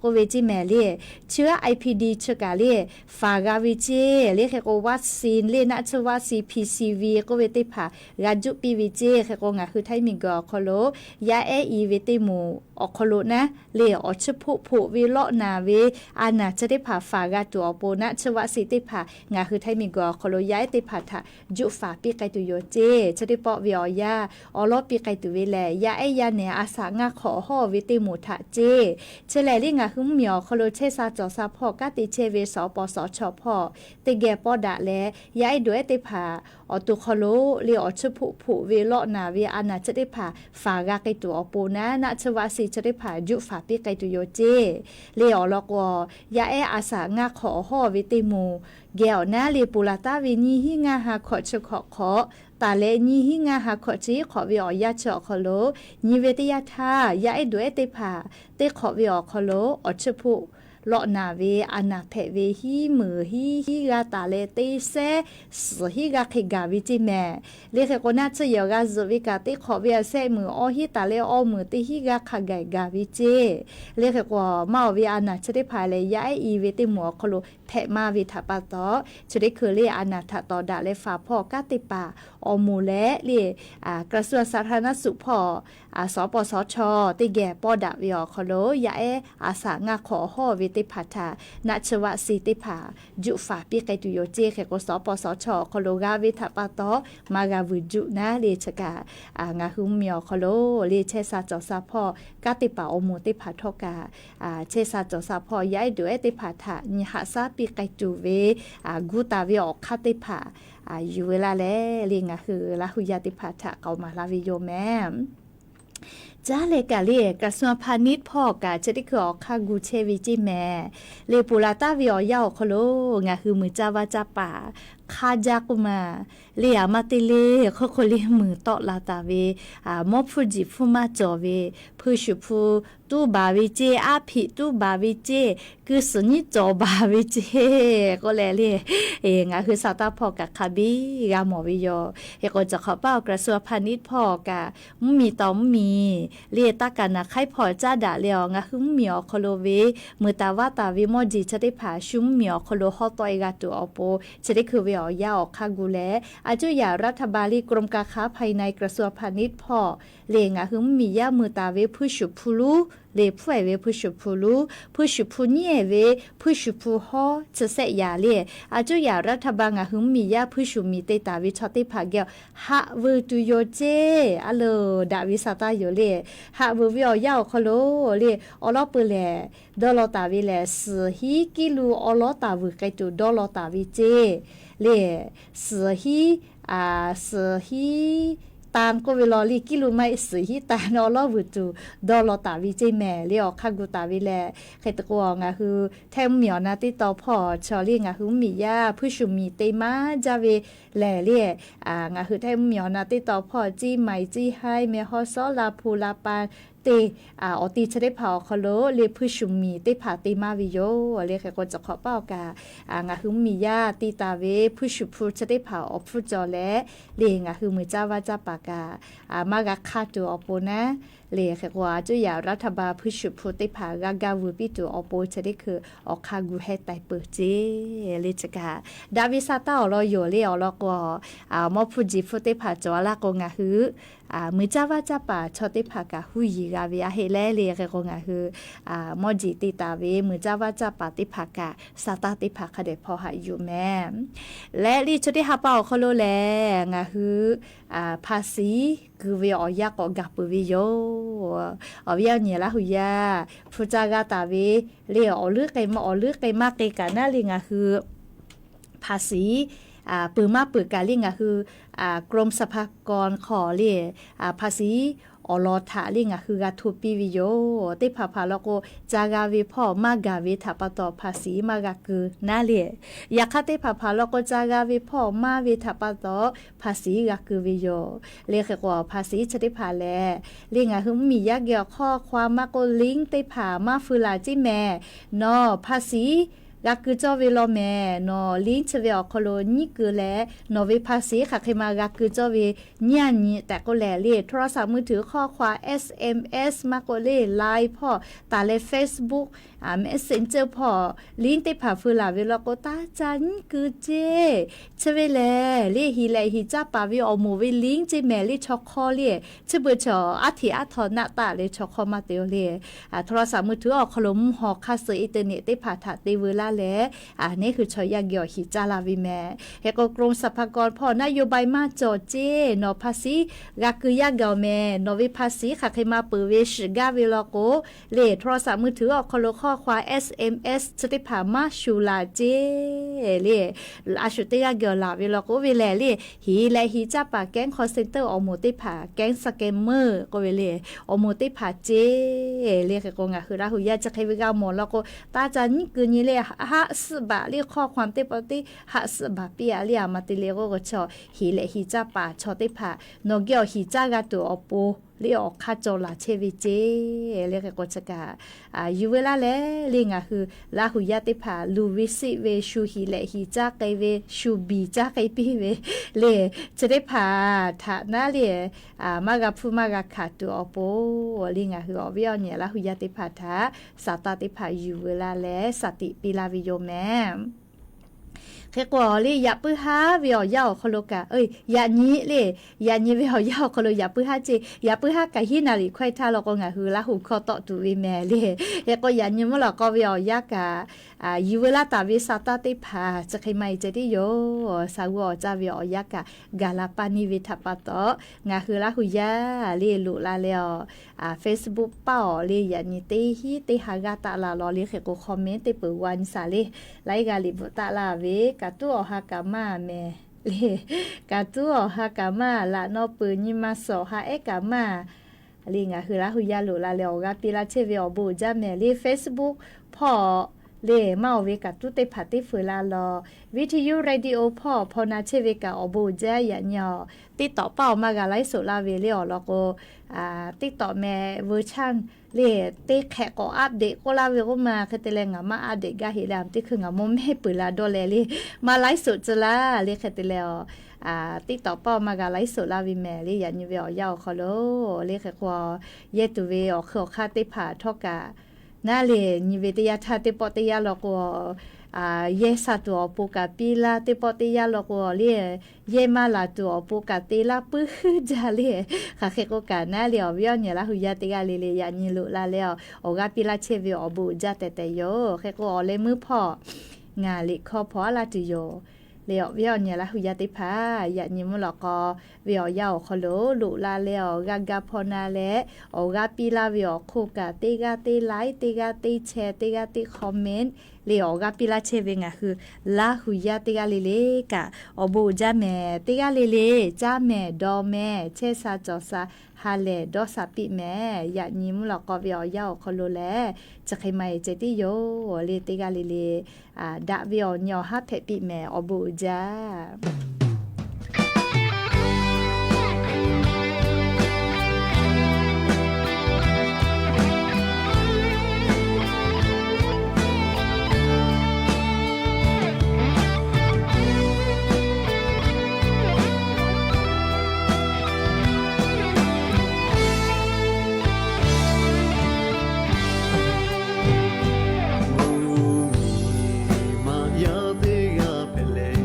k'oˆ ve ceˇ mehˍ le. Chi aˉ I P D chi kaꞈ le faˍ g'a ve ceˇ le. Hk'e k'o vaccine le naˆ tsuhˇ vaccine P C V k'oˆ ve teˇ hpaˍ g'a juˆ piˇ ve ceˇ. Hk'e k'o ngaˬ hui Htaiˇ miˬguiˬ awˬ hk'aw lo yaˇ ehˉ i ve teˇ moˍ awˬ hk'aw lo naˉ le awˬ chiˇ hpoˆ hpoꞈ ve lawˆ naˍ ve a naˬ chi teˇ hpaˍ faˍ g'a tuˬ awˬ pon naˆ tsuhˇ vaccine teˇ hpaˍ ngaˬ hui Htaiˇ miˬguiˬ awˬ hk'aw lo yaˇ ehˉ teˇ hpaˍ htaꞈ juˆ faˍ piˇ k'ai tuˬ yoˬ ceˇ. Chi teˇ pawˆ ve awˬ yanˇ awˬ lawˉ piˇ k'ai tuˬ ve lehˬ, yaˇ ehˉ yaˇ nehˬ a shaꞈ ngaˇ hk'awꞈ awˬ hawˉ ve teˇ moˍ htaꞈ ceˇ. Chi lehˬ le ngaˬ hui mvuhˇmiˬ awˬ hk'aw lo chehˇ sha cawˬ sha hpawˇ kanˉ te chehˇ ve sawˉ pawˍ sawˉ chaw hpawˇ teˇ geh pawˆ daꞈ leh, yaˇ ehˉ duˬ ehˉ teˇ hpaˍ awˬ to hk'aw lo le awˬ chiˇ hpoˆ hpoꞈ ve lawˆ naˍ ve a naˬ chi teˇ hpaˍ faˍ g'a k'ai tuˬ awˬ pon naˉ naˆ tsuhˇ vaccine chi teˇ hpaˍ juˆ faˍ piˇ k'ai tuˬ yoˬ ceˇ. Le awˬ lawn k'o, yaˇ ehˉ a shaꞈ ngaˇ hk'awꞈ awˬ hawˉ ve teˇ moˍ geh awˬ naˉ le ponˬ laˬ taˉ ve nyiˇ hinˉ ngaˇ ha hkawꞈ chi hkawꞈ hk'awꞈ taˍ leh nyiˇ hinˉ ngaˇ ha hkawꞈ chi hk'awꞈ ve awˬ yanˇ chi awˬ hk'aw lo nyi ve teˇ yanˇ htaˇ, yaˇ ehˉ duˬ ehˉ teˇ hpaˍ teˇ hk'awꞈ ve awˬ hk'aw lo awˬ chiˇ hpoˆ lawˆ naˍ ve a naˬ hpehꞈ ve hiˉ meunˍ hiˉ hiˉ g'aˇ taˍ leh teˇ sehˉ suhˍ hiˉ g'aˇ hk'e gaˬ ve ceˇ mehˍ. Le hk'e k'o naˆ tsuhˇ yehˬ awˬ g'a zuhꞈ ve kaꞈ teˇ hk'awꞈ ve awˬ sehˆ meunˍ awˇ hiˉ taˍ leh awˇ meunˍ teˇ hiˉ g'aˇ hk'a gaˬ gaˬ ve ceˇ. Le hk'e k'o maˇ awˬ ve a naˬ chi teˇ hpaˍ lehˬ yaˇ ehˉ i ve teˇ moˍ awˬ hk'aw lo hpehꞈ maˇ ve htaꞈ pa taw, chi teˇ hkui le a naˬ htaꞈ tawˍ daꞈ leh faˍ hpawˇ kanˉ te paˍ awˬ moˍ leh le กระทรวงสาธารณสุข hpawˇ sawˉ pawˍ sawˉ chaw teˇ geh pawˆ daꞈ ve awˬ hk'aw lo yaˇ ehˉ a shaꞈ ngaˇ hk'awꞈ awˬ hawˉ ve teˇ hpaˍ htaꞈ naˆ tsuhˇ vaccine teˇ hpaˍ juˆ faˍ piˇ k'ai tuˬ yoˬ ceˇ. Hk'e k'o sawˉ pawˍ sawˉ chaw awˬ hk'aw lo g'a ve htaꞈ pa taw, maˇ g'a vuiˬ juˆ naˉ le chi kaꞈ ngaˬ hui mvuhˇmiˬ awˬ hk'aw lo le chehˇ sha cawˬ sha hpawˇ kanˉ te paˍ awˬ moˍ teˇ hpaˍ htawˇ kaꞈ chehˇ sha cawˬ sha hpawˇ yaˇ ehˉ duˬ ehˉ teˇ hpaˍ htaꞈ nyi haꞈ shaˉ piˇ k'ai tuˬ ve gu taˍ ve awˬ hk'aˇ teˇ hpaˍ yuˬ ve laˇ leh le ngaˬ hui Laˇ hu yaˇ teˇ hpaˍ htaꞈ k'aoˍ maˍ laˇ ve yoˬ mehˍ. Caˉ leh kaꞈ le กระทรวงพาณิชย์ hpawˇ kaꞈ chi teˇ hkui awˬ hk'aˇ gu chehˇ ve ceˇ mehˍ. Le ponˬ laˬ taˉ ve awˬ yanˇ awˬ hk'aw lo ngaˬ hui muiˬ caˇ vaˇ caˇ paˍ hk'aˇ jaˇ k'oˆ ma le aˬ maˇ te le hk'oˆ hk'oˆ le muiˬ tawˆ la taˍ ve mawˇ hpfuhˇ jiˬ hpfuhˇ maˇ cawˬ ve hpu shuˍ hpu tuˉ baˬ ve ceˇ, aˉ hpiꞈ tuˉ baˬ ve ceˇ, kuiˬ suhˍ nyiˉ cawˬ baˬ ve ceˇ k'oˆ leh le ngaˬ hui sa taˇ hpawˇ kaꞈ hk'a biˇ g'a mawˬ ve yoˬ. Hk'e k'o cawˬ hk'awꞈ paˇ awˬ กระทรวงพาณิชย์ hpawˇ kaꞈ mvuhˇmiˬ tawˍ mvuhˇmiˬ le taˇ kaˍ naˍ hk'aiˉ hpawˇ caˉ daꞈ leh awˬ ngaˬ hui mvuhˇmiˬ awˬ hk'aw lo ve muiˬ taˍ vaˇ taˍ ve mawˇ jeˬ chi teˇ hpaˍ shu mvuhˇmiˬ awˬ hk'aw lo hawˉ tawˆ e g'a tuˬ awˬ pon chi teˇ hkui ve awˬ yanˇ awˬ hk'aˇ gu leh, อาจจะ yaꞈ รัฐบาล le กรมการค้าภายใน กระทรวงพาณิชย์ hpawˇ le ngaˬ hui mvuhˇmiˬ yaˇ muiˬ taˍ ve hpu shuˍ hpu luˉ le hpfuhˇ ehˍ ve hpu shuˍ hpu luˉ, hpu shuˍ hpu nyiˉ ehˍ ve hpu shuˍ hpu hawˉ chi sehˆ yaꞈ le, อาจจะ yaꞈ รัฐบาล ngaˬ hui mvuhˇmiˬ yaˇ hpu shuˍ miˬ te taˍ ve chaw teˇ hpaˍ geh haꞈ veu tuˬ yoˬ ceˇ. A loˬ daꞈ ve sa taˇ yoˬ le. Haꞈ veu ve awˬ yanˇ awˬ hk'aw lo le awˬ lawˉ peuˬ lehˬ, dawˇ law taˍ ve lehˬ suhˍ hiˉ kiˉ lu awˬ lawˉ taˍ vuiˬ k'ai tuˬ dawˇ law taˍ ve ceˇ le. Suhˍ hiˉ, suhˍ hiˉ tan k'oˆ ve law le kiˉ lu maˇ heˆ suhˍ hiˉ tan awˬ lawˉ vuiˬ tuˬ dawˇ law taˍ ve ceˇ mehˍ le awˬ hk'aˇ gu taˍ ve lehˬ. Hk'e te k'o ngaˬ hui Htaiˇ mvuhˇmiˬ awˬ na teˇ taw hpawˇ chaw le ngaˬ hui mvuhˇmiˬ yaˇ hpu shuˍ miˬ te maˇ jaˇ ve lehˬ le ngaˬ hui Htaiˇ mvuhˇmiˬ awˬ na teˇ taw hpawˇ Ciˇ Maiˍ, Ciˇ Haiˇ, Meh Hawˇ Sawˉ, La Hpu, La Pa te awˬ ti chi teˇ hpaˍ awˬ hk'aw lo le hpu shuˍ miˬ teˇ hpaˍ te maˇ ve yoˬ le. Hk'e k'o cawˬ hk'awꞈ paˇ awˬ kaꞈ ngaˬ hui mvuhˇmiˬ yaˇ te taˍ ve hpu shuˍ hpu chi teˇ hpaˍ awˬ hpfuhˇ cawˬ leh le ngaˬ hui muiˬ caˇ vaˇ caˇ paˍ kaꞈ maˇ g'a hk'aˇ tuˬ awˬ pon naˉ le hk'e k'o อาจจะ yaꞈ รัฐบาล hpu shuˍ hpu teˇ hpaˍ g'a ga vuiˬ piˇ tuˬ awˬ pon chi teˇ hkui awˬ hk'aˇ gu heh taiˍ peuˬ ceˇ le chi kaꞈ daꞈ ve sa taˇ awˬ lawn yoˬ le. Awˬ lawn k'o mawˇ hpfuhˇ jiˬ hpfuhˇ teˇ hpaˍ cawˬ laˇ k'o ngaˬ hui muiˬ caˇ vaˇ caˇ paˍ chaw teˇ hpaˍ kaꞈ huˉ yiˍ g'a ve aˬ heˆ leh le hk'e k'o ngaˬ hui mawˇ jeˬ te taˍ ve muiˬ caˇ vaˇ caˇ paˍ teˇ hpaˍ kaꞈ sa taˇ teˇ hpaˍ hk'a dehꞈ hpaw haꞈ yuˬ mehˍ. Leh le chi teˇ ha pa awˬ hk'aw lo lehˬ ngaˬ hui ภาษี kuiˬ ve awˬ yanˇ k'awꞈ gaˬ peuˬ ve yoˬ. Awˬ viˉ awˬ nyi Laˇ hu yaˇ hpu caˇ g'a taˍ ve le awˬ leuˉ k'ai maˇ awˬ leuˉ k'ai maˇ k'ai kaꞈ naˉ le ngaˬ hui ภาษี peuˬ maˇ peuˬ kaꞈ le ngaˬ hui กรมสรรพากร hk'aw le ภาษี awˬ lawn htaꞈ le ngaˬ hui g'a hto piˇ ve yoˬ. Teˇ hpaˍ hpaˍ law k'o, ca g'a ve hpawˇ maˇ gaˬ ve htaꞈ pa taw ภาษี maˇ g'a keu naˉ le. Yaꞈ hk'aˇ teˇ hpaˍ hpaˍ law k'o, ca g'a ve hpawˇ maˇ ve htaꞈ pa taw ภาษี g'a keu ve yoˬ. Le hk'e k'o, ภาษี chi teˇ hpaˍ lehˬ, le ngaˬ hui mvuhˇmiˬ yaˇ geh awˬ hk'awˇ hk'aw maˇ k'oˆ, link teˇ hpaˍ maˇ feu laˬ ceˇ mehˍ. Nawˬ ภาษี g'a keu cawˇ ve law mehˍ. Nawˬ link chi ve awˬ hk'aw lo nyiˉ keu leh, nawˬ ve ภาษี hk'aˬ hk'e ma g'a keu cawˇ ve nyiˉ a nyi tehꞈ k'oˆ leh le, โทรศัพท์มือถือ ข้อความ SMS maˇ k'oˆ le, Line hpawˇ taˍ leh Facebook, Messenger hpawˇ link teˇ hpaˍ feu laˬ ve law k'o, taˇ ca nyiˉ keu ceˇ. Chi ve lehˬ le, hiˍ lehꞈ hiˍ caˇ paˍ ve awˬ moˍ ve link ceˇ mehˍ le, chaw hk'awˇ le, chi beuꞈ chaw aˉ hteꞈ aˉ htaw naˆ taˆ leh chaw hk'awˇ maˇ te-o le. โทรศัพท์มือถือ awˬ hk'aw lo mvuhˇ haw hk'aˇ suh internet teˇ hpaˍ htaꞈ te veu laˇ leh, neˉ hui chaw yaˇ geh awˬ hiˍ caˇ la ve mehˍ. Hk'e k'o, กรมสรรพากร hpawˇ นโยบาย maˇ cawˬ ceˇ. Nawˬ ภาษี g'a keu yaˇ gaˬ-oˬ mehˍ. Nawˬ ve ภาษี hk'aˬ hk'e ma peuˬ ve shiˍ gaˇ ve law k'o, le โทรศัพท์มือถือ awˬ hk'aw lo ข้อความ SMS chi teˇ hpaˍ maˇ shuˍ laˬ ceˇ le. A shu teˇ g'aˇ geh awˬ laˬ ve law k'o, oˇ ve lehˬ le, hiˍ lehꞈ hiˍ caˇ paˍ แก๊ง call center awˬ moˍ teˇ hpaˍ, แก๊ง สแกมเมอร์ k'oˆ ve le, awˬ moˍ teˇ hpaˍ ceˇ. Le hk'e k'o, ngaˬ hui Laˇ huˍ yaˇ chi hk'e ve g'a mawˬ law k'o, taˇ ca nyiˉ keu nyi le, haˆ suhˆ baˬ le, ข้อความ teˇ pawˆ teˇ haˆ suhˆ baˬ piˇ-a le. A ma te le k'o, chaw hiˍ lehꞈ hiˍ caˇ paˍ chaw teˇ hpaˍ nawˬ geh awˬ hiˍ caˇ g'a tuˬ awˬ pon le, awˬ hk'aˇ cawˬ laˬ chehˇ ve ceˇ. Le hk'e k'o, chi kaꞈ yuˬ veu laˇ leh le, ngaˬ hui Laˇ huˍ yaˇ teˇ hpaˍ luˬ ve siˆ ve shu hiˍ lehꞈ hiˍ caˇ k'ai ve, shu biˬ caˇ k'ai piˇ ve le, chi teˇ hpaˍ htaꞈ naˉ le, maˇ g'a hpuˇ maˇ g'a hkanˍ tuˬ awˬ pon le, ngaˬ hui awˬ viˉ awˬ nyi Laˇ huˍ yaˇ teˇ hpaˍ htaꞈ สตางค์ teˇ hpaˍ yuˬ veu laˇ leh สติ piˇ laˇ ve yoˬ mehˍ. Hk'e k'o le, yaꞈ puiˉ haˉ ve awˬ yanˇ awˬ hk'aw lo kaꞈ, yaꞈ nyi le, yaꞈ nyi ve awˬ yanˇ awˬ hk'aw lo yaꞈ puiˉ haˉ ceˇ, yaꞈ puiˉ haˉ kaꞈ hiˉ นาที hkawehˇ htaˇ law k'o, ngaˬ hui Laˇ huˍ hkawˇ tawˆ tuˬ ve mehˍ le. Hk'e k'o, yaꞈ nyi mvuhˇ lawꞈ k'aw ve awˬ yanˇ kaꞈ yuˬ veu laˇ taˍ ve สตางค์ teˇ hpaˍ chi hk'e ma e ceh tiˉ yoˬ. Sha g'uˇ awˬ caˇ ve awˬ yanˇ kaꞈ gaˬ la paˇ neˇ ve htaꞈ pa taw, ngaˬ hui Laˇ huˍ yaˇ le loꞈ la leh awˬ Facebook paˇ awˬ le, yaꞈ nyi teˇ hinˉ teˇ ha g'aˇ taˆ la law le. Hk'e k'o, comment teˇ peuˬ g'a nyi shaˍ le, laiˉ g'aˇ liꞈ bvuhꞈ taˆ laˇ ve, kaꞈ tuˉ awˬ ha kaꞈ maˇ mehˍ le, kaꞈ tuˉ awˬ ha kaꞈ maˇ, laꞈ naw peuˬ nyi ma suhˍ awˬ ha ehˉ kaꞈ maˇ le. Ngaˬ hui Laˇ huˍ yaˇ loꞈ la leh awˬ g'aˇ piˇ laˇ chehˇ ve awˬ bon uiˍ jaˇ mehˍ le. Facebook hpawˇ le maˇ oˬ ve kaꞈ tuˉ teˇ hpaˍ teˇ feu la law, Vision Radio hpawˇ hpaw na chehˇ ve kaꞈ awˬ bon uiˍ jaˇ. Yaꞈ nyi awˬ TikTok paˇ awˬ maˇ g'a laiˉ soˍ laˇ ve le awˬ lawn k'o, TikTok meh veu chaˇ le teˇ hk'ehꞈ k'awꞈ update k'oˆ laˇ ve k'oˆ ma, hk'e te leh ngaˬ maˇ update gaˇ heꞈ leh, a teˇ hkui ngaˬ mawˇ mehˇ peuˬ la dawˇ leh le, maˇ laiˉ soˍ tcuh laˇ le. Hk'e te leh awˬ TikTok paˇ awˬ maˇ g'a laiˉ soˍ laˇ ve mehˍ le. Yaꞈ nyi ve awˬ yanˇ awˬ hk'aw lo le, hk'e k'o, yehˇ tuˬ ve awˬ hk'ui awˬ hk'aˇ teˇ hpaˍ htawˇ kaꞈ naˉ le, nyi ve teˇ yanˇ htaˇ teˇ pawˆ teˇ yanˇ law k'o, yehˇ sha tuˬ awˬ pon kaꞈ piˇ laˇ, teˇ pawˆ teˇ yanˇ law k'o le, yehˇ maˇ laˬ tuˬ awˬ pon kaꞈ te laˇ puiˉ jaˇ le. Hk'aˬ hk'e k'o kaꞈ naˉ le, awˬ viˉ awˬ nyi Laˇ huˍ yaˇ teˇ g'aˇ le le, yaꞈ nyi loꞈ la leh awˬ g'aˇ piˇ laˇ chehˇ ve awˬ bon uiˍ jaˇ tehꞈ tehꞈ yoˬ. Hk'e k'o, awˬ leh meuˇ hpawˇ ngaˬ liꞈ hkawˇ hpaw aˉ laˇ tuˬ yoˬ. Le awˬ viˉ awˬ nyi Laˇ huˍ yaˇ teˇ hpaˍ, yaꞈ nyi mvuhˇ lawꞈ k'aw ve awˬ yanˇ awˬ hk'aw lo loꞈ la leh awˬ g'aˇ gaˇ hpaw na leh, awˬ g'aˇ piˇ laˇ ve awˬ hk'oˆ kaꞈ teˇ g'aˇ teˇ like, teˇ g'aˇ teˇ share, teˇ g'aˇ teˇ comment le awˬ g'aˇ piˇ laˇ chehˇ ve ngaˬ hui Laˇ huˍ yaˇ teˇ g'aˇ le le kaꞈ awˬ bon uiˍ jaˇ mehˍ. Teˇ g'aˇ le le caˇ mehˍ, dawˇ mehˍ, chehˇ sha cawˬ sha, ha lehˬ dawˇ sha piˇ mehˍ. Yaꞈ nyi mvuhˇ lawꞈ k'aw ve awˬ yanˇ awˬ hk'aw lo lehˬ, chi hk'e ma e ceh tiˉ yoˬ le. Teˇ g'aˇ le le daꞈ ve awˬ nyi awˬ haˉ hpehꞈ piˇ mehˍ. Awˬ bon uiˍ jaˇ. Mvuhˇmiˬ maꞈ yaˇ teˇ g'aˇ hpehꞈ leh,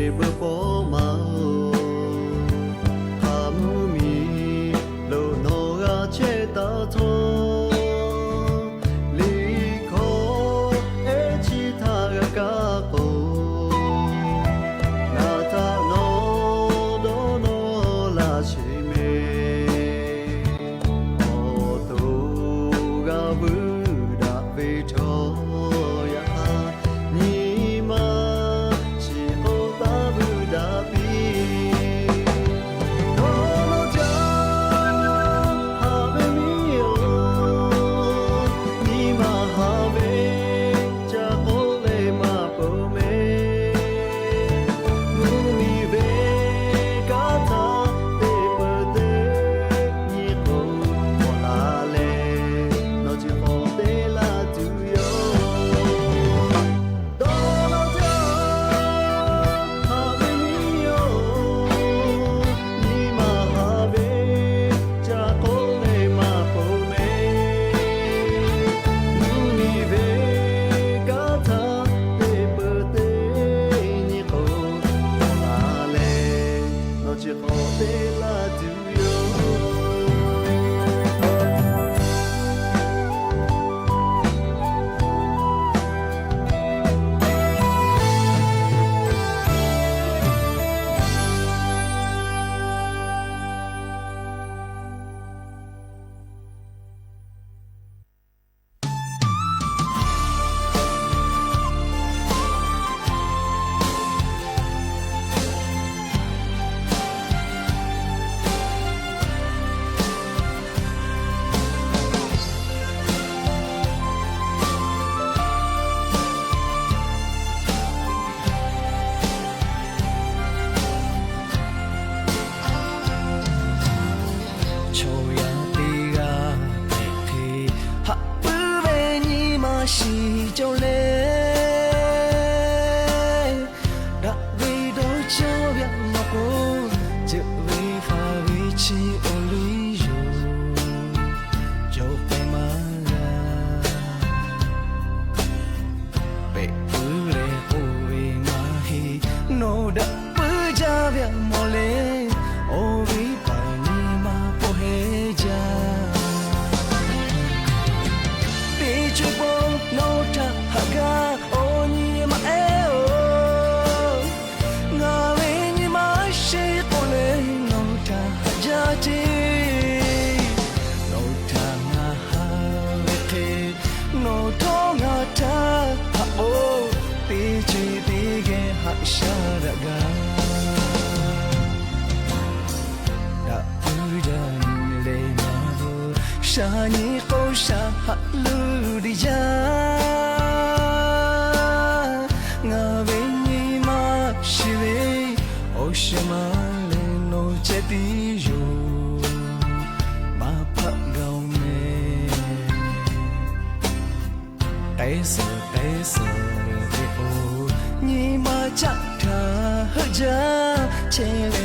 Beuꞈ paw ma-oˬ, hk'aˬ mvuhˇ miˬ lo nawˬ g'a chehˇ taˍ htawˇ, liꞈ hkawˇ ehˉ chi htaꞈ g'a kaˇ k'o, ngaˬ htaꞈ nawˬ dawˇ nawˇ laˇ sheˍ mehˍ. Awˬ to g'a vuiˇ daꞈ ve chaw yaꞈ hk'aˇ, nyi ma shiˍ k'oˆ taˍ vuiˇ daꞈ piˇ. Dawˇ nawˇ jaˇ, haꞈ ve miˇ-oˬ, nyi ma haꞈ ve ca k'oˆ leh maˇ peuˬ mehˍ. Mvuhˇ miˬ ve kanˉ htaꞈ teˇ peuˬ teˇ nyi k'o, k'awꞈ la leh nawˬ chi hk'awꞈ te laˇ tuˬ yoˬ. Dawˇ nawˇ jaˇ, haꞈ ve miˇ-oˬ, nyi ma haꞈ ve ca k'oˆ leh maˇ peuˬ mehˍ. Mvuhˇ miˬ ve kanˉ htaꞈ teˇ peuˬ teˇ nyi k'o, k'awꞈ la leh nawˬ chi hk'awꞈ te laˇ tuˬ yoˬ. Chaw yaˇ teˇ g'aˇ hpehꞈ hk'e, haꞈ puiˉ ve nyi ma shiˍ cawˬ leh, daꞈ ve dawˇ cawˇ ve aꞈ nawˬ k'o, ceuˬ ve faˍ ve chi awˬ liˇ yoˬ. Cawˬ k'ai maˇ g'a. Pehꞈ puiˉ leh k'oˆ ve maˇ heˆ, nawˬ daꞈ puiˉ jaˇ ve aꞈ mawˬ leh, awˬ viˉ paˍ nyi ma k'oˆ heˆ jaˇ. Teˇ ceuˬ pawˆ nawˬ htaꞈ haꞈ gaˇ awˬ nyi ma ehˉ-oˬ, ngaˬ ve nyi ma sheˍ k'oˆ leh nawˬ htaꞈ haꞈ jaˇ ceˇ. Nawˬ htaꞈ ngaˬ haꞈ ve hk'e, nawˬ htawˇ ngaˬ htaꞈ haꞈ k'o, teˇ ceuˬ teˇ geh haꞈ shaˉ daꞈ gaˇ. Daꞈ puiˉ jaˇ nyi leh maˇ veuˬ, shaˍ nyi k'o shaˍ haꞈ luˬ diˇ jaˇ. Ngaˬ ve nyi ma shiˍ ve, awˬ shehˍ ma leh nawˬ ceh tiˉ yoˬ, maˇ hpaˆ gaˬ-oˬ mehˍ. K'ai suhˍ k'ai suhˍ ve k'o, nyi ma caˆ htaꞈ heuˆ jaˇ chehˇ ve